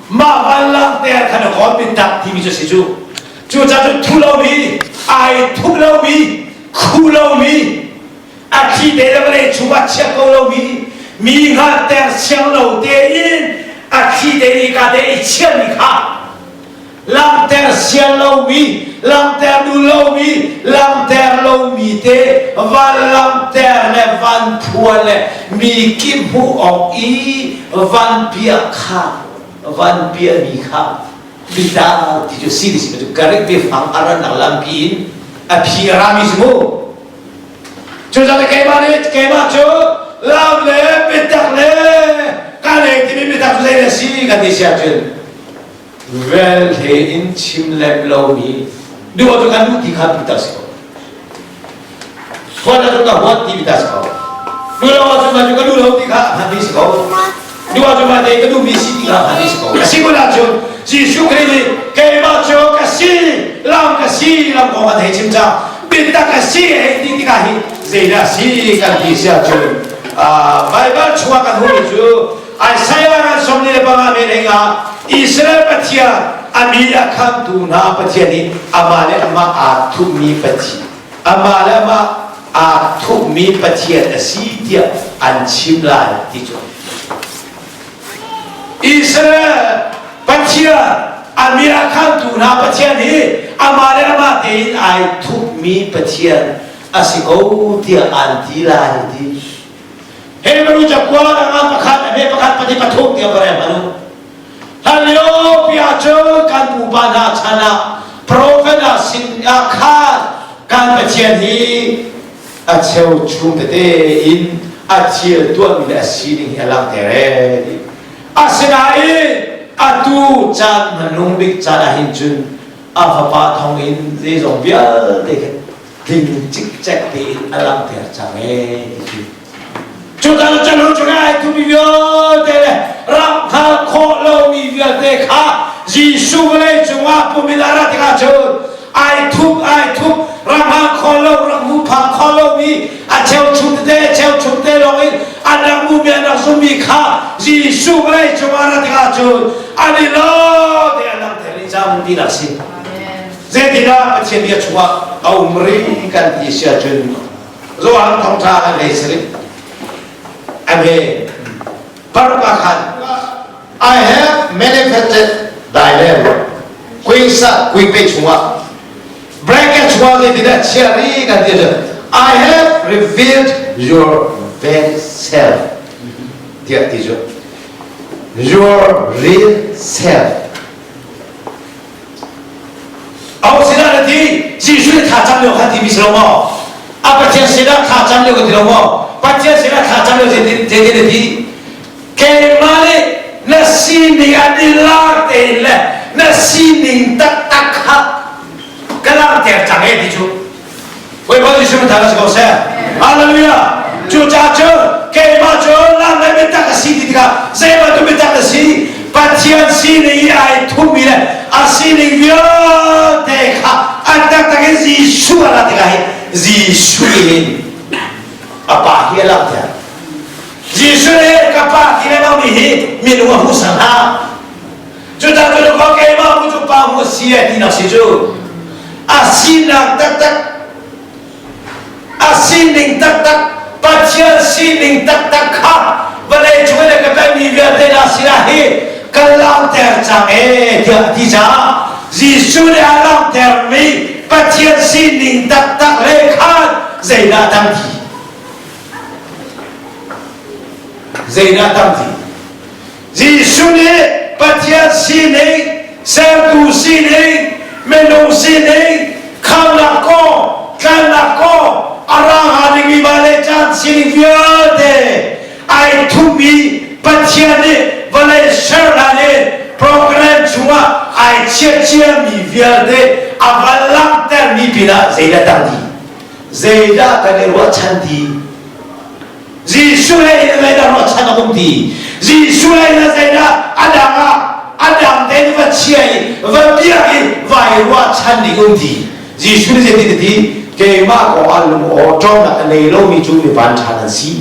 Mah van langhter kha na kawl biatak timi cu si cu. Cucaah cun thu lomi, ai thup lomi, khu lomi, a thli te le vawlei chungah chia ko lomi, mi hngalhter siang lo tein a thli te i ka te i chiami kha langhter sian lomi, langhter duh lomi, langhter lomi te van langhter le van phuan le mi kip hmuh awk i van piah kha van piahmi kha Pita ti cu si ti si cu Greek biafang a rannak lampi in a phi a rami si mu. Cucaah keimah nih keimah cu lam le biatak le ka leng timi biatak cu zei le si kan ti si ahcun vel he in chim lem lomi duh cu kan duh ti kha biatak si ko. Huat ahcun ka huat ti biatak si ko. Duh lo ahcun mah cu ka duh lo ti kha a hman si ko. Duh ahcun mah te ka duhmi si ti kha a hman si ko. A si kun ahcun Jesuh Khrih nih keimah cu ka si, lam ka si, lam kong a thei chim cang. Biatak ka si hei ti tikah hi zeidah si kan ti si ahcun Baibal chungah kan hmuhmi cu Isaiah ngan 45 men hei ah Israel Pathian a mi a khamtu hna Pathian nih amah le amah aa thupmi Pathian amah le amah aa thupmi Pathian a si tiah an chim lai ti cu Israel Pathian a mi a khamtu hna Pathian hi amah le amah tein ai thupmi Pathian a si ko tiah an ti lai ti Hebrew cakuat a ngan pakhat a hme pakhat pati pathum tiah ka rel hmanh u. Hlanlio pi ahcun kan pupa hna chan ah profet ah sin ah khan kan Pathian hi a cheu chung tete in a thil tuahmi le a sining hi a langhter ee ti. Asinain atu caan hmanung bik caan ah hin cun a fapa thawng in zeizong vialte kha tling cikcek tein a langhter cang ee ti cu. Cucaah chan chungah ai thumi vialte le rak hngalh khawh lomi vialte kha Jesuh vawlei cungah pum in a rat tikah cun ai thup ai thup rak hngal khawh lo rak hmu phak khawh lomi a cheuchum tete a cheuchum te lawng in an rak hmuhmi an rak zummi kha Jesuh vawlei cungah a rat tikah cun an i lo te an langhter i cang tinak si. Zeitindah Pathian bia chungah a um rih kan ti si ahcun Johan thawngṭha kan lei sarih Amen. Parpa khan I have manifested thy name. Kui sa kui pe chungah bracket chungah zeitindah chia ri kan ti ahcun I have revealed your very self. Tiah ti cu your real self. Aho sinah na ti? Jesuh nih thla cam lio kha timi si lo maw? A Pathian sinah thla cam lio ka ti lo maw? Pathian sinah thla cam lio zeitin zeitin na ti? Keimah nih na sining an i lar tein le na sining taktak kha ka langhter cang e ti cu. Bawipa Jesuh min thang si ko seh. Hallelujah. Cucaah cun keimah cu lang le biatak a si ti tikah zei bantuk biatak a si? Pathian sining i ai thupmi le a sining vialte kha a taktak in Jesuh a rat tikah hi Jesuh nih a pa hi a langhter. Jesuh nih ka pa ti le mi hi minung a hmuh sang hna. Cucaah cu khua keimah mu cu pa mu si e tinak si cu a sinak taktak a sining taktak Pathian sining taktak kha vawlei cung in ka pekmi vialte hna sinah hi ka langhter cang e tiah a ti caah Jesuh nih a langhtermi Pathian sining taktak le khan zeidah tam ti zeidah tam ti Jesuh nih Pathian sining, sertu sining, minung sining, khamnak kong, tlannak kong, a ra hnga dingmi vawlei caan sining vialte ai thupmi Pathian nih vawlei ser hlan in program chungah ai chiah ciami vialte a van langhtermi pinah zeidah tang ti? Zeidah kan i ruahchan ti? Jesuh lei in zeidah ruahchan a um ti Jesuh lei in zeidah a dang ah a dang tein va chia i va biak i vai ruahchan ding um ti Jesuh nih zeitin a ti keimah kong ah lung aw ṭawmnak a nei lomi cu mi van ṭha nan si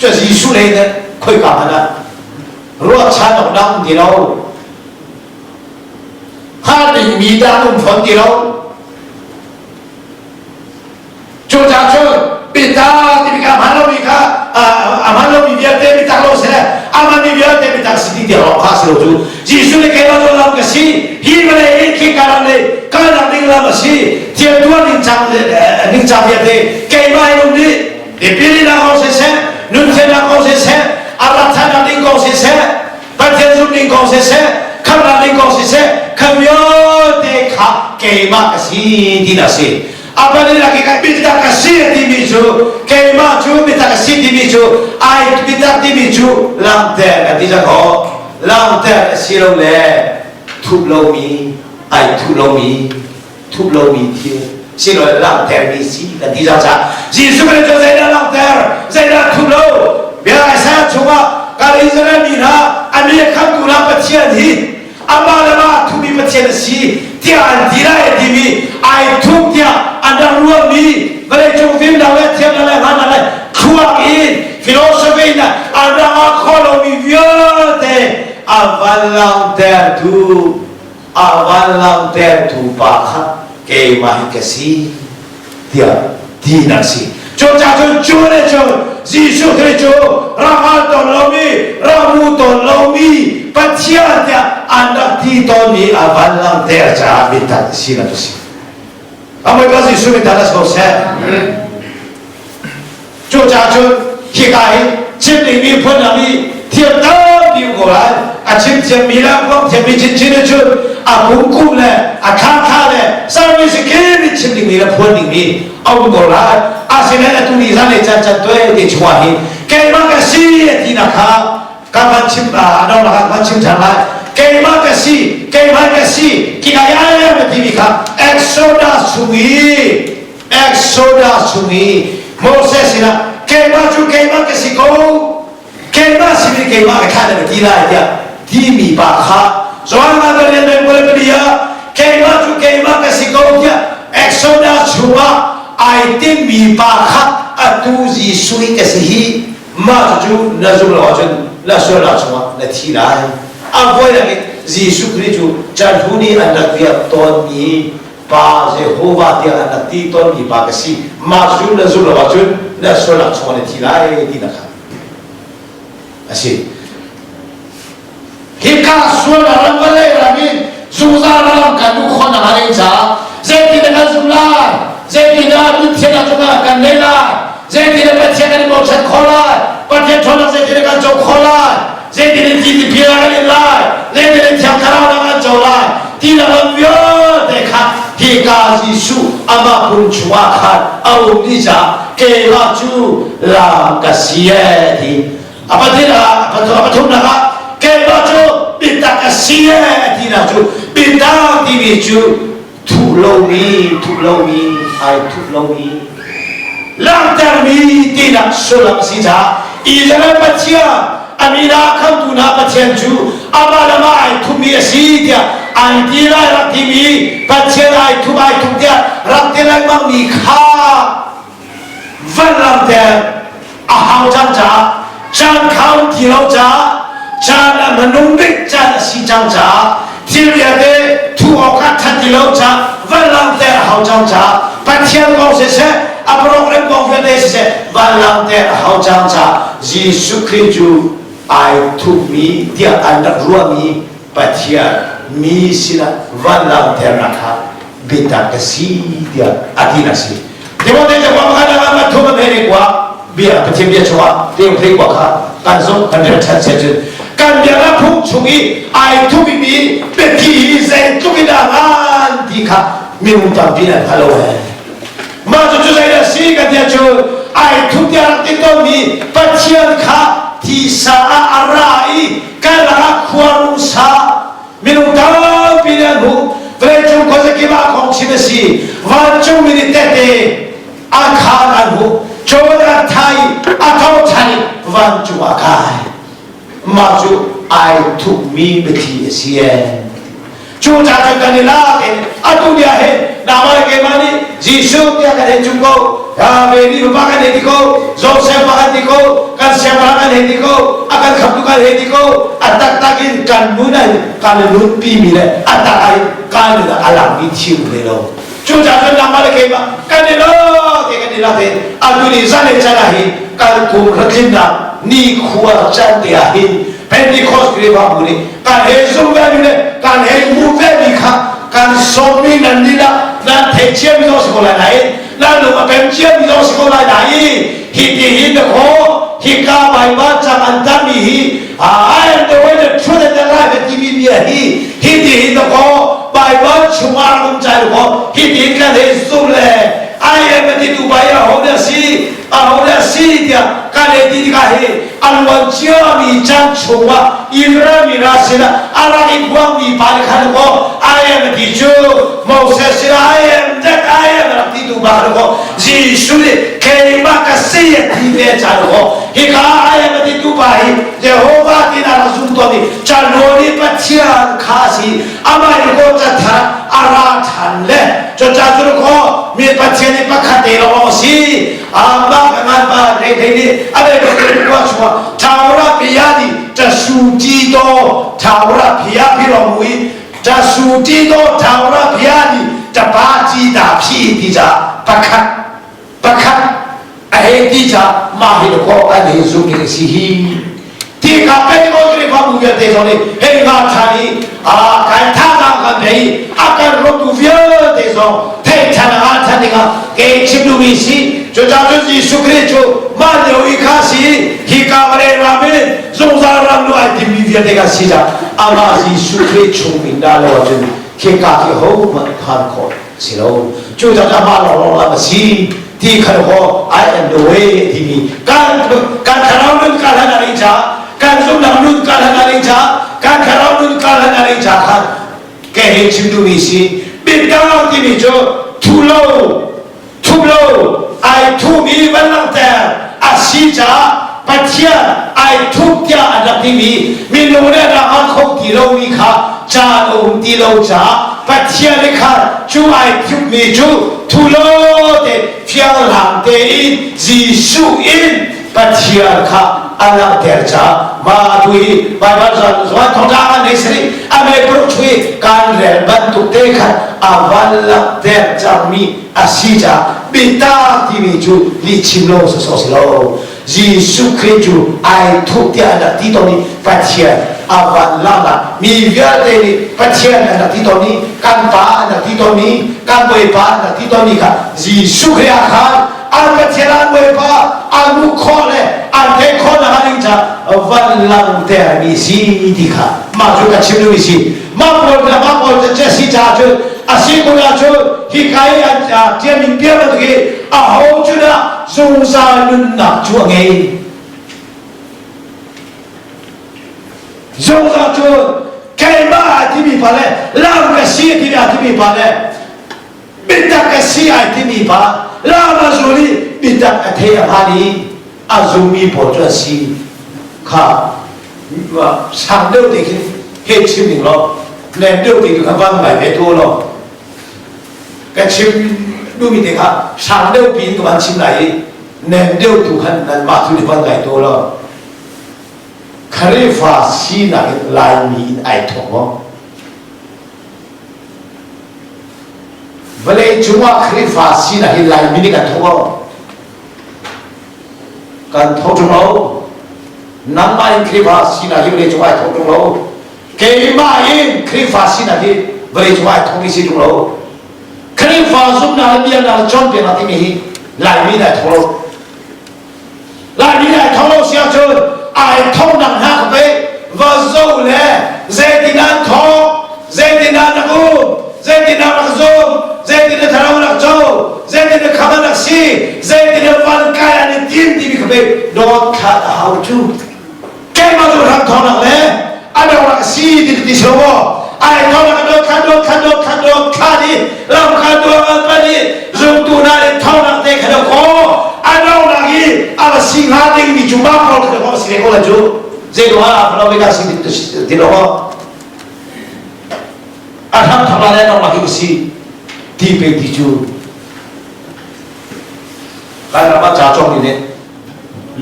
cu Jesuh lei in khoika hmanh ah ruahchan awk dang ti lo. Hngal dingmi dah um fawn ti lo. Cucaah cun bitak timi kha a hmaan lomi kha a hmaan lomi vialte bitak lo seh a hmaanmi vialte bitak si ti tiang awk kha a si lo cu. Jesuh nih keimah cu lam ka si hi vawlei in khika lam le kalnak ding lam a si thil tuah ningcang ningcang vialte keimah in um dih tipil innak kong siseh nunthiannak kong siseh a rat ṭhannak ding kong siseh Pathian zumh ding kong siseh khamhnak ding kong siseh kha vialte kha keimah ka si ti na si. A palinak i biatak a si timi cu keimah cu biatak a si timi cu ai biatak timi cu langhter a ti cang kaw langhter a si lo le thup lomi ai thup lomi thup lomi thil si lo langhtermi si kan ti cang caah Jesuh Khrist cu zeidah langhter zeidah thup lo bia Isaiah chungah kan Israel mi hna a mi a khamtu hna Pathian hi amah le mah thumi Pathian a si tiah an ti lai timi ai thup tiah an rak ruahmi vawleicung fimnak le thiamnak le hmannak le thluak in philosophy in an rak ah khawh lomi vialte a van langhtertu a van langhtertu pa kha keimah hi ka si tiah tinak si. Cucaah cun cu le cu Jesuh Khrih cu rak hngal tawn lomi, rak hmu tawn lomi Pathian tiah an rak ti tawnmi a van langhter caah biatak sinak a si. A Bawipa Jesuh min a si ko seh. Cucaah cun hika hi chim dingmi phun lam i thil tampi um ko lai. A chim thiammi le a phuang thiammi chinchin in cun a kungkum le a thlatha le service kim in chim dingmi le phuan dingmi a um ko lai. Asinain atu ni zan le caan can tuai te chungah hin keimah ka si a tinak kha ka van chim a no lakah van chim ṭhan lai. Keimah ka si, keimah ka si, kika ya ya timi kha Exodus chung i Exodus chung i Moses sinah keimah cu keimah ka si ko keimah sinin keimah ka thlah na ti lai tiah timi pa kha Johan Vanvalian meng kul le pali ah keimah cu keimah ka si ko tiah Exodus chungah ai timmi pa kha atu Jesuh hi ka si hi mah cucu na zum lo ahcun na sualnak chungah na thi lai. A voi in Jesuh Khrih cu chan hnu nih an rak biak tawnmi Pa Jehovah tiah an rak ti tawnmi pa ka si. Mah cu na zumh lo ahcun na sualnak chungah na thi lai ti na kha a si. Hika sualnak ram vawlei ram in zungzal ram kan duh khawh nak ding caah zeitin dah kan zumh lai? Zeitin dah nunthiannak cungah kan nei lai? Zeitin dah Pathian kan i bochan khawh lai? Pathian ṭhawnnak zeitin dah kan co khawh lai? Zeitin in ti tipil kan in lai? Zeitin in Thiang Thlarau dah kan co lai? Ti lam vialte kha hika Jesuh amah pum chungah khan a um dih caah keimah cu lam ka si ee ti a pathin ah a pathumnak ah keimah cu biatak a si ee tinak cu biatak timi cu thuh lomi thuh lomi ai thuh lomi langhtermi tinak sullam a si caah Israel Pathian a min ah khamtu hna Pathian cu amah le amah ai thupmi a si tiah an ti lai rak timi Pathian ai thup ai thup tiah rak ti lengmangmi kha van langhter a hau cang caah caan khau ti lo caah caan a hmanung bik caan a si cang caah thil vialte thu awk ah that ti lo caah van langhter a hau cang caah Pathian kong siseh a program kong vialte siseh van langhter a hau cang caah Jesuh Khrih cu ai thupmi tiah an rak ruahmi Pathian mi sinah van langhternak kha biatak ka si tiah a ti na si. Timote cu pakhat ah ma thum a ne kwa bia Pathian bia chungah tiang thei kwa kha kan zong kan rel ṭhan sia cun kan bia la phung chung i ai thumi mi biathi hi zeitluk in dah ngan ti kha minung tampi nan hngal lo he mah cu cu zeidah si ka tia cu ai thup tiah rak ti tawnmi Pathian kha thisa ah a ra i kan lakah khua rung sa Minung tampi nih an hmuh. Vawleicung khuazakip ah kong chim a si. Vancungmi nih tehte a khaan an hmuh. Cun an thah i a tho ṭhan i vancung ah a kai. Mah cu ai thupmi biathli a si ee. Cucaah cun kan i lak in atu ni ah hin Nangmah le keimah nih Jesuh tiah kan hei cum ko. Mary fapa kan hei ti ko. Joseph pa kan ti ko. Kan siangpahrang kan hei ti ko. A kan khamtu kan hei ti ko. A taktak in kan nun ah hin kan i nunpi mi le a tak ah hin kan nun ah a langmi thil hle lo. Cucaah cun nangmah le keimah kan i lo te kan i la te atu ni zan le can ah hin kan kum ratlinnak ni khua can te ah hin Pentecost Khrihfabu nih kan hei zum ve mi le kan hei hmu ve mi kha kan sawmmi nan lila nan theih cia mi zong si ko lai nain nan lung a pem cia mi zong si ko lai nain hi ti hi na khaw hika Baibal cang an tarmi hi I am the way the truth and the life timi bia hi hi ti hi na khaw Baibal chungah rak um cai khaw hi ti hin kan hei zum le I am a ti tu bai a ho dah si a ho dah si tiah kan hei ti tikah hi a luan ciami caan chungah Israel mi hna sinah a rak i phuangmi pa nih khan kaw I am a ti cu Moses sinah I am that I am a rak ti tu pa khan kaw Jesuh nih keimah ka si a ti ve caan kaw hika I am a ti tu pa hi Jehovah ti na rak zum tawn i Caluan i Pathian kha a si amah in kaw cathar a ra ṭhan le cucaah cun kaw mi Pathian i pakhat te lawng a si Amah ka ngan pa rei thei nih a bei bantuk khua chungah Thawra phia di tasu ti to Thawra phia phi rong mui tasu ti to Thawra phia di tapa chi da phi ti ca pakhat pakhat a hei ti ca mah hi ko an hi zum ding si hi ti ka Pentecost Khrihfabu vialte zong nih hei nga ṭhan i a kan thazaang kan thei a kan rawtu vialte zong theih ṭhan a ṭhan dingah kei chim duhmi si cucaah cun Jesuh Khrih cu mah lio i kha si hi ka vawlei ram in zungzal ram lu ai timmi vialte kan si dah amah Jesuh Khrih chung in dah lo ahcun khika khi hohmanh phan khawh si lo cucaah amah lawnglawng lam a si ti kha ho I am the way timi kan kan thlarau nun kal han ari cha kan zumnak nun kal han ari cha kan thlarau nun kal han ari cha khan ke he chim duhmi si bittang timi cu thu lo thup lo ai thumi van langhter a si caah Pathian ai thup tiah an rak timi minung le rak a kho ti lomi kha caan a um ti lo caah Pathian nih khan cu ai thupmi cu thulo te fianghlang tein Jesuh in Pathian kha a langhter caah mah atu hi Baibal zan thawngṭha kan nei sari a mei paruk chung i kan rel bantuk te khan a van langhter cangmi a si caah biatak timi cu lihchim lo sawsawh si lo Jesuh Khrih cu ai thup tiah an rak ti tawn i Pathian a van langah mi vialte nih Pathian an rak ti tawn i kan Pa an rak ti tawn i kan Bawipa an rak ti tawn mi kha Jesuh Khrih ah khan an Pathian an Bawipa an hmuh khawh le an theih khawh nak ding caah van langter mi si ti kha mah cu ka chim duhmi si mah pawl mah pawl cu si caah cun a si kun ahcun hika i an ṭialmi bia bantuk hi aho cu dah zungzal nunnak cu a ngei zungzal cu keimah a timi pa le lam ka si a timi a timi pa le bitak ka si ai timi pa lam a zul i bitak a thei a phan i a zummi pawl cu an si kha sang deuh te khin he chim ning law nem deuh te kha van ngai ve tu law ka chim duhmi te kha sang deuh pi in ka van chim lai i nem deuh tu khan nan mah tu nih van ngai tu law Kharifa sinak in Laimi in ai thawk maw vawlei cungah Khrihfa sinak hi Laimi nih kan thawk maw Kan tho ṭung lo. Nangmah in Khrihfa sinak hi vawlei cung ai thawk ṭung lo. Keimah in Khrihfa sinak hi vawlei cung ai thawk mi si ṭung lo. Khrihfa zumhnak le biaknak le cawnpiaknak timi hi Laimi nih ai thawk lo. Laimi nih ai thawk lo si ahcun ai thawknak hna kha pei va zo le zeitin an thawk zeitin ah na um zeitin ah rak zum zeitin na thlarau rak co zeitin na kham rak si zeitin na van kai an i tim timi kha pei dawt thlat a hau cu keimah cu ram thawnak le a dong rak si ti ti si lo ai thawnak dawt thlat dawt thlat dawt thlat dawt thlat i lam kha tuang an pan i zumtu na le thawnak te kha ko a dong nak i a va si hnga ding mi cu ma pawl kha ko si ko la cu zei ruang ah a lo ka si ti lo a hram thak la le nong ma hi si. Ti pe ti cu kan ram ah ca cawng nih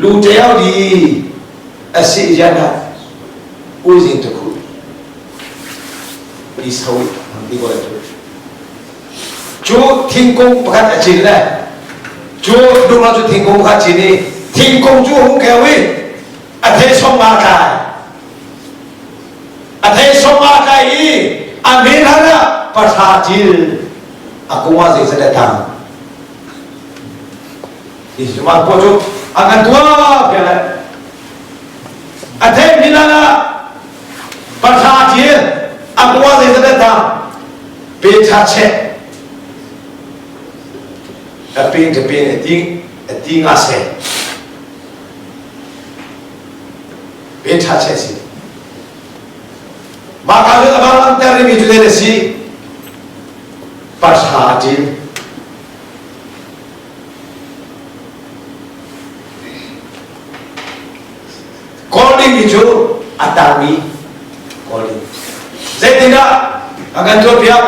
lu ṭeo di a si yan ah uizing tukhu ti so ti ko cu cu thingkung pakhat a cin le cu dum cu thingkung pakhat cin i thingkung cu hung keu i a thei som ma tlai a thei som ma tlai i a min han ah pahra cil a kung ah zeizat a tang Mah ko cu a kan tuah piak lai. A theih mi lan ah pahra cil a kua zeizat a tang pe tha cheh a pin ka pin a ti a ti nga se pe tha cheh si mah ka cu a bang an ter mi cu zei si pahra cil Kawl dingmi cu a tangmi kawl ding. Zeitindah a kan tuahpiak?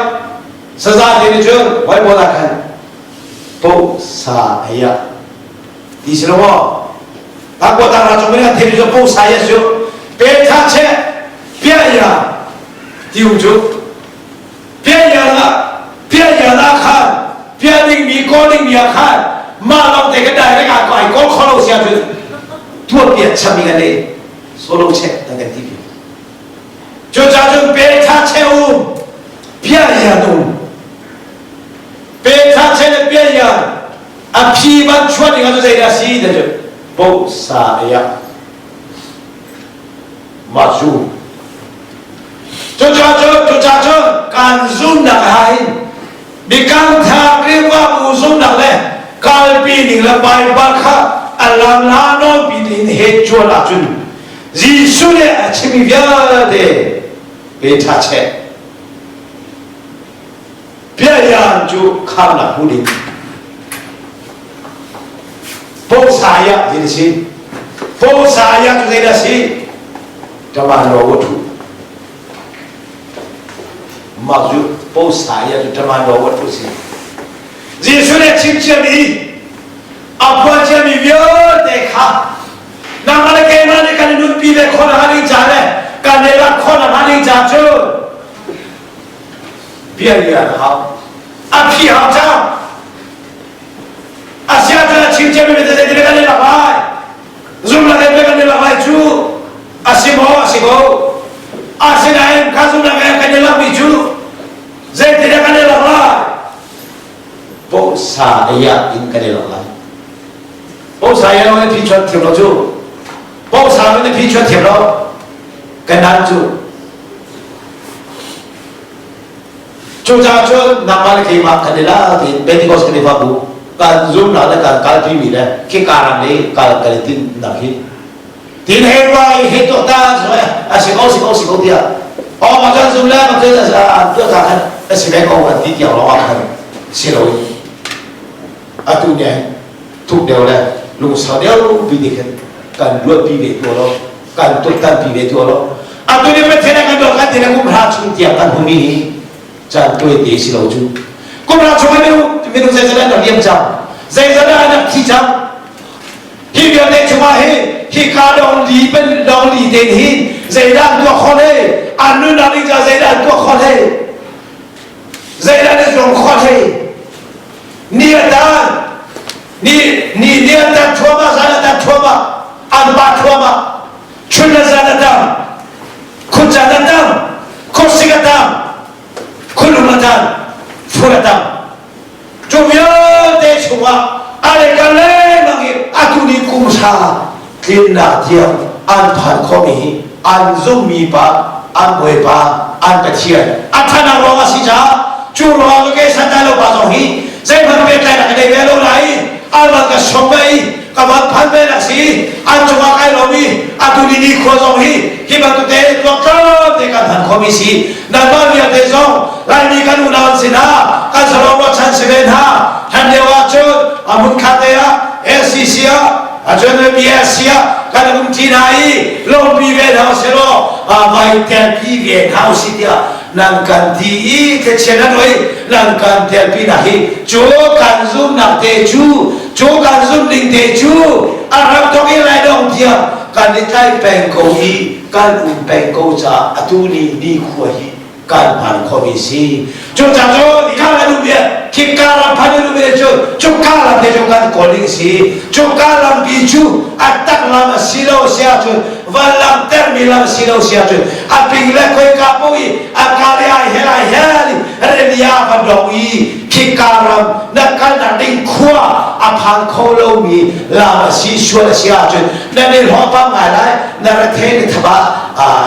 Saza te nih cun whiteboard ah khan po sa ei ah ti si lo maw? Takwa tang ra chung in an thei cu po sa ya cu pe tha che pia ya tiu cu Pianyan ah pianyan ah khan pian dingmi kawl dingmi ah khan mah lawng te kan direct ah ai kawl kho lo si ahcun tuah pian chami kan le solo check ta kan ti pi cucaah cun pe tha che um pianyan um pe tha che le pianyan a phi ban chuan ding ah cu zeidah si te cu bo sa ya mah zu Cucaah cun kan zumnak ah hin mikang tha Khrihfabu zumnak le kalpi ning le Baibal kha a lam la nawnpi tein he cuan ahcun Jesuh nih a chimmi vialte pe ṭha cheh Piayan cu khamnak hmu ding Posaya ti si Posaya cu zeidah si Taman lo wa thu Mah cu Posaya cu taman lo wa thu si Jesuh nih chim ciami a phuan ciami vialte kha nangmah le keimah nih kan i nunpi ve khawh nakhnga ding ca le kan i lak khawh nakhnga ding ca cu bia lian a hau a phi hau cang a sia cu a chim ciami mi zei kan i lak lai zum la kan kan i lak lai cu a si maw a si ko asinain kha zum la kan i lak mi cu zei kan i lak lai posa iya in kan i lak lai posa iya lo phi chuan thiam lo cu posa lo phi chuan thiam lo kan nan cu Cucaah cun nangmah le keimah kan i la tiin Pentecost Khrihfabu kan zumnak le kan kalpimi le khika ram i kal kan i tinhnak hi tin he rua i he tuah ta a si ko si ko si ko tiah oh ma kan zum le ma kan tuah ta khan a si ve ko kan ti tiang lawng ah khan si lo in atu ne thuk deuh le lungsau deuh pi te khan kan ruat pi ve tuah lo kan tuaktan pi ve tuah lo atu ni Pathian a kan dawt kan ti le kum hra chung tiang kan humi hi caan tuai te si lo cu kum hra chung minung minung zeizat an rak liam cang zeizat an rak thi cang hi vialte chungah hi hi ka dong li pen dong li ten hi zeidah an tuah khawh hlei an nunnak ding ca zeidah an tuah khawh hlei zeidah an zong khawh hlei ni a dan ni ni ni an tan thuama zan an tan thuama an pa thuama chun le zan a tam khut zan a tam khuasik a tam khulum a tam fur a tam cu vialte chungah a le kan lengmang i atu ni kum hra tlinnak tiang an phan khomi hi an zummi pa an bawipa an pathian a ṭhanak ruang a si caah cu ruang ke santlai lo pa zong hi zeihmanh pehtlaihnak ka nei ve lo lai an van ka som ve i ka van phan ve nak si an cungah kai lawm i atu ni ni khua zong hi hi bantuk te tuaktam te kan phan khomi si nanmah vialte zong Laimi kan unau an si hna kan salawm ruahchan si ve hna hlan lio ah cun a hmun khat te ah LCC ah acun BSC ah kan um ṭi hna i lawmpi ve hna usih law vai telpi ve hna usih tiah. Nan kan ti i thlichia nan oi nan kan telpi nak hi cu kan zumnak te cu cu kan zumh ding te cu a ram thawk in lai dong tiang kan i tlai peng ko i kan um peng ko caah atu ni ni khua hi kan phan khomi si. Cucaah cun kha an um i khika ram phan an um i cu cuka lam te cu kan kawl ding si. Cuka lampi cu a tak lam a si lo si ahcun van lam termi lam si lo si ahcun a ping le khoika paoh i a ka le ai hel ai hel i relia van dong i khika ram na kalnak ding khua a phan kho lomi lam a si sual a si ahcun na ni hlawh pam ngai lai na rethe ni thaba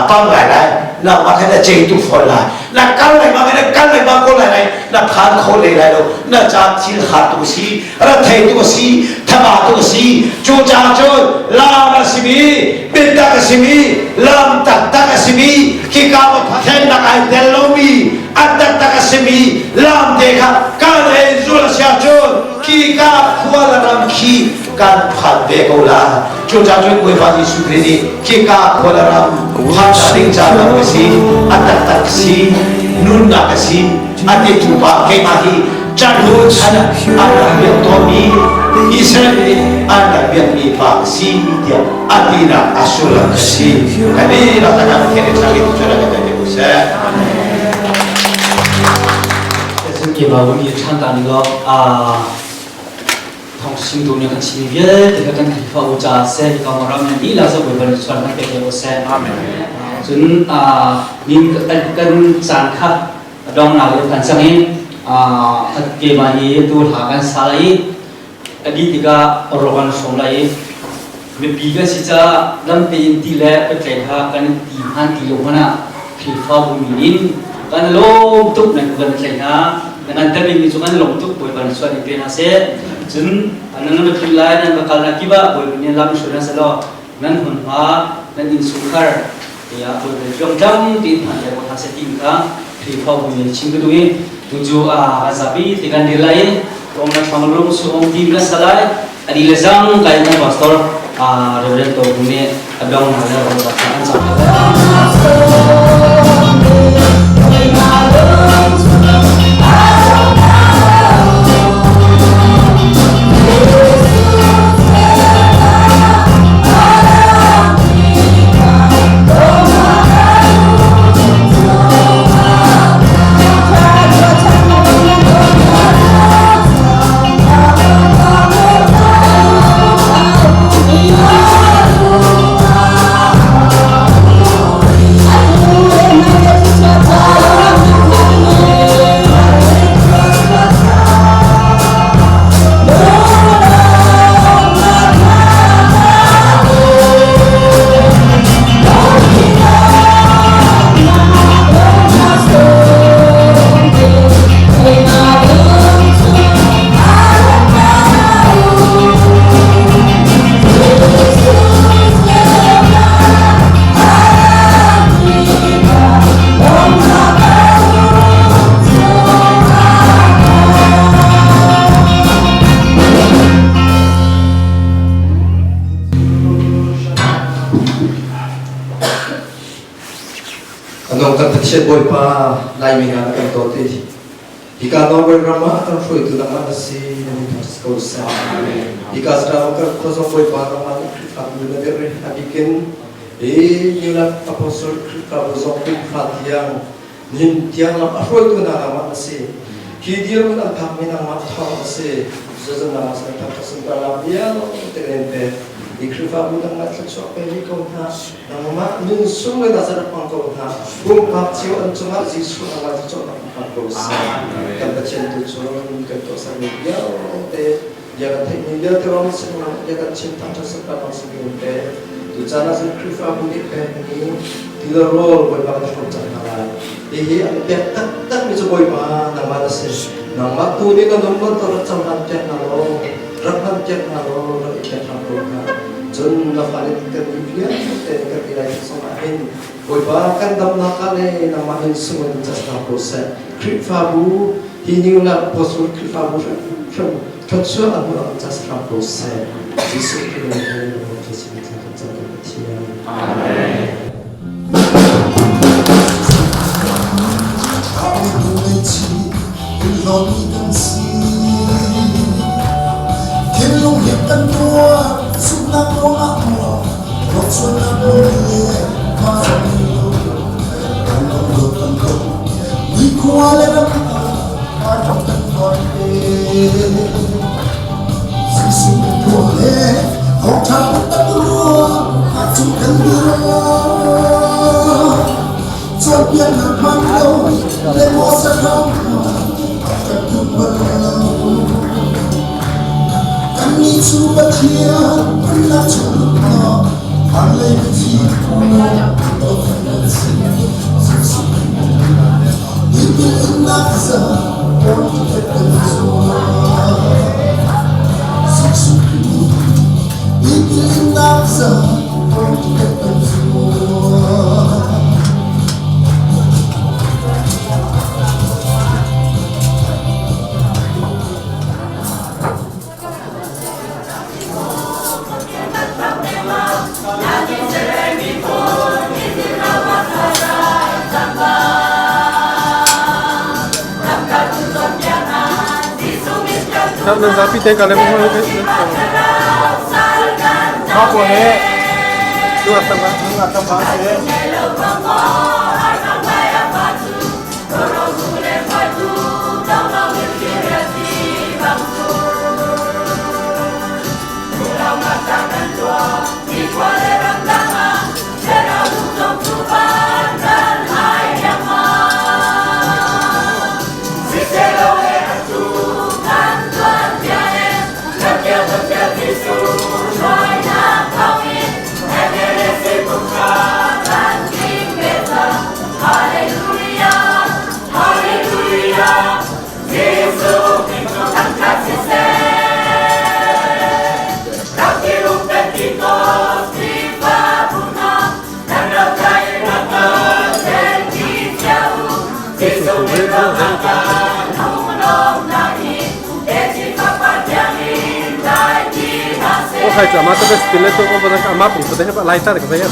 pam ngai lai. Nangmah kha na cei tuk fawn lai. Na kal lengmang i na kal lengmang ko lai lai na phan kho lei lai lo. Na ca thil har tuk a si, rethei tuk a si, thaba tuk a si. Cucaah cun lam a simi, biatak a simi, lam taktak a simi, khika va thlennak ai tel lomi, a taktak a simi lam te kha kan hei zul a si ahcun khika khua le ram khi kan phan ve ko lai. Cucaah cun Bawipa Jesuh Khrih nih khika khua le ram phannak ding ca lam ka si, a taktak ka si, nunnak ka si, a titu pa keimah hi canhu chan ah an rak biak tawnmi Israel nih an rak biakmi pa ka si tiah a tinak a sullam ka si. Kan i rak kan Pathian i thangin cu rak kan te seh. Keimah vun i ṭhan ta ning law Thawngchimtu nih kan chimmi vialte kha kan Khrihfa u caah seh, hika ram nan dihlak zoh Bawipa nih sual kan pek ko seh. Amen. Cun nin kan caan kha dongnak lio kan cang i keimah hi tu hla kan sa lai i a dih tikah rawk kan hrawm lai i mipi kan si caah dam tein ti le patlei kha kan ti hman ti lo hmanh ah Khrihfabu min in kan lawm tuk nan kan thlei hna. Nan kan telmi cu kan lawm tuk Bawipa nih sual in pe hna seh. Cun nan va tlun lai nan va kalnak kip ah Bawipa nih lam hruai hna seh law nan hmunhma nan innchungkhar tiah Bawipa nih tluangtlam tein hman le hna seh ti kha Khrihfabu nih chim ka duh i tu cu a zapi ti kan dir lai i rom na thlang lung suong tim na salai adi le zang kai kan pastor Reverend To Bu nih a dong hna le rom an cam. Anong kan Pathian Bawipa Laimi hna na kan dawt i hika Norway ram ah kan hruaitu nangmah na si na min thang si ko seh. Hika Sarawak kan khua zong Bawipa nangmah nih Khrihfabu na dirh i a bikin i New Life Apostle Khrihfabu zong kum hra tiang nin tiang lam a hruaitu hna nangmah na si. Hi dirhmun an phakmi nangmah thawng a si. Zazan nangmah sin thang sunparnak vialte kan in pek. Hi Khrihfabu nangmah thluachuah pe rih ko hna. Nangmah nun sung le Nazareth hmang ko hna. Pumpak cio an cungah Jesuh nangmah cu cawhnak hmang ko seh. Kan Pathian tu cun kan tuahsermi vialte bia kan theihmi vialte ruang sin bia kan chim thangṭhat sunparnak sin kan pe. Tucaan ah cun Khrihfabu nih pekmi ti le rawl Bawipa kan hrawm cang hna lai. Hihi an pek taktakmi cu Bawipa nangmah na si. Nangmah tu nih na nun bantuk rak cohlan piak hna law, rak hman piak hna law, rak i pek hram ko hna. Cun na fale kan mi vialte kan i lai zong ah hin Bawipa kan damnak ah le nangmah min sung in cas hna ko seh. Khrihfabu hi New Life Apostle Khrihfabu hrim thluachuah an hmuh ah cas hram ko seh. Jesuh Khrih min in thla kan cam kan Pathian. Amen. Dawtmi kan si. Thinlung he kan tuar, zumhnak ruangah maw, rawksualnak ruang le mah lo, kan dawt dawt kan dawt, nikhua le ram ah kan kan dawt te. Jesuh ruang le thawngṭha tak ruang ah cu kan dir lai. Cawnpiaknak hman lo le maw sahrang kan duh bal lo. Kannih cu Pathian pennak chung lutnak van lei biathli dawt kan si. Jesuh tipil innak zan kawl kan zuam. Jesuh tipil innak zan kawl kan zuam. Nan zapi te ka le mo Kha ko he tu tam ka tam ka se. O khai chu ama to bes tile to ko ba ama pung ko de lai tar ko ya.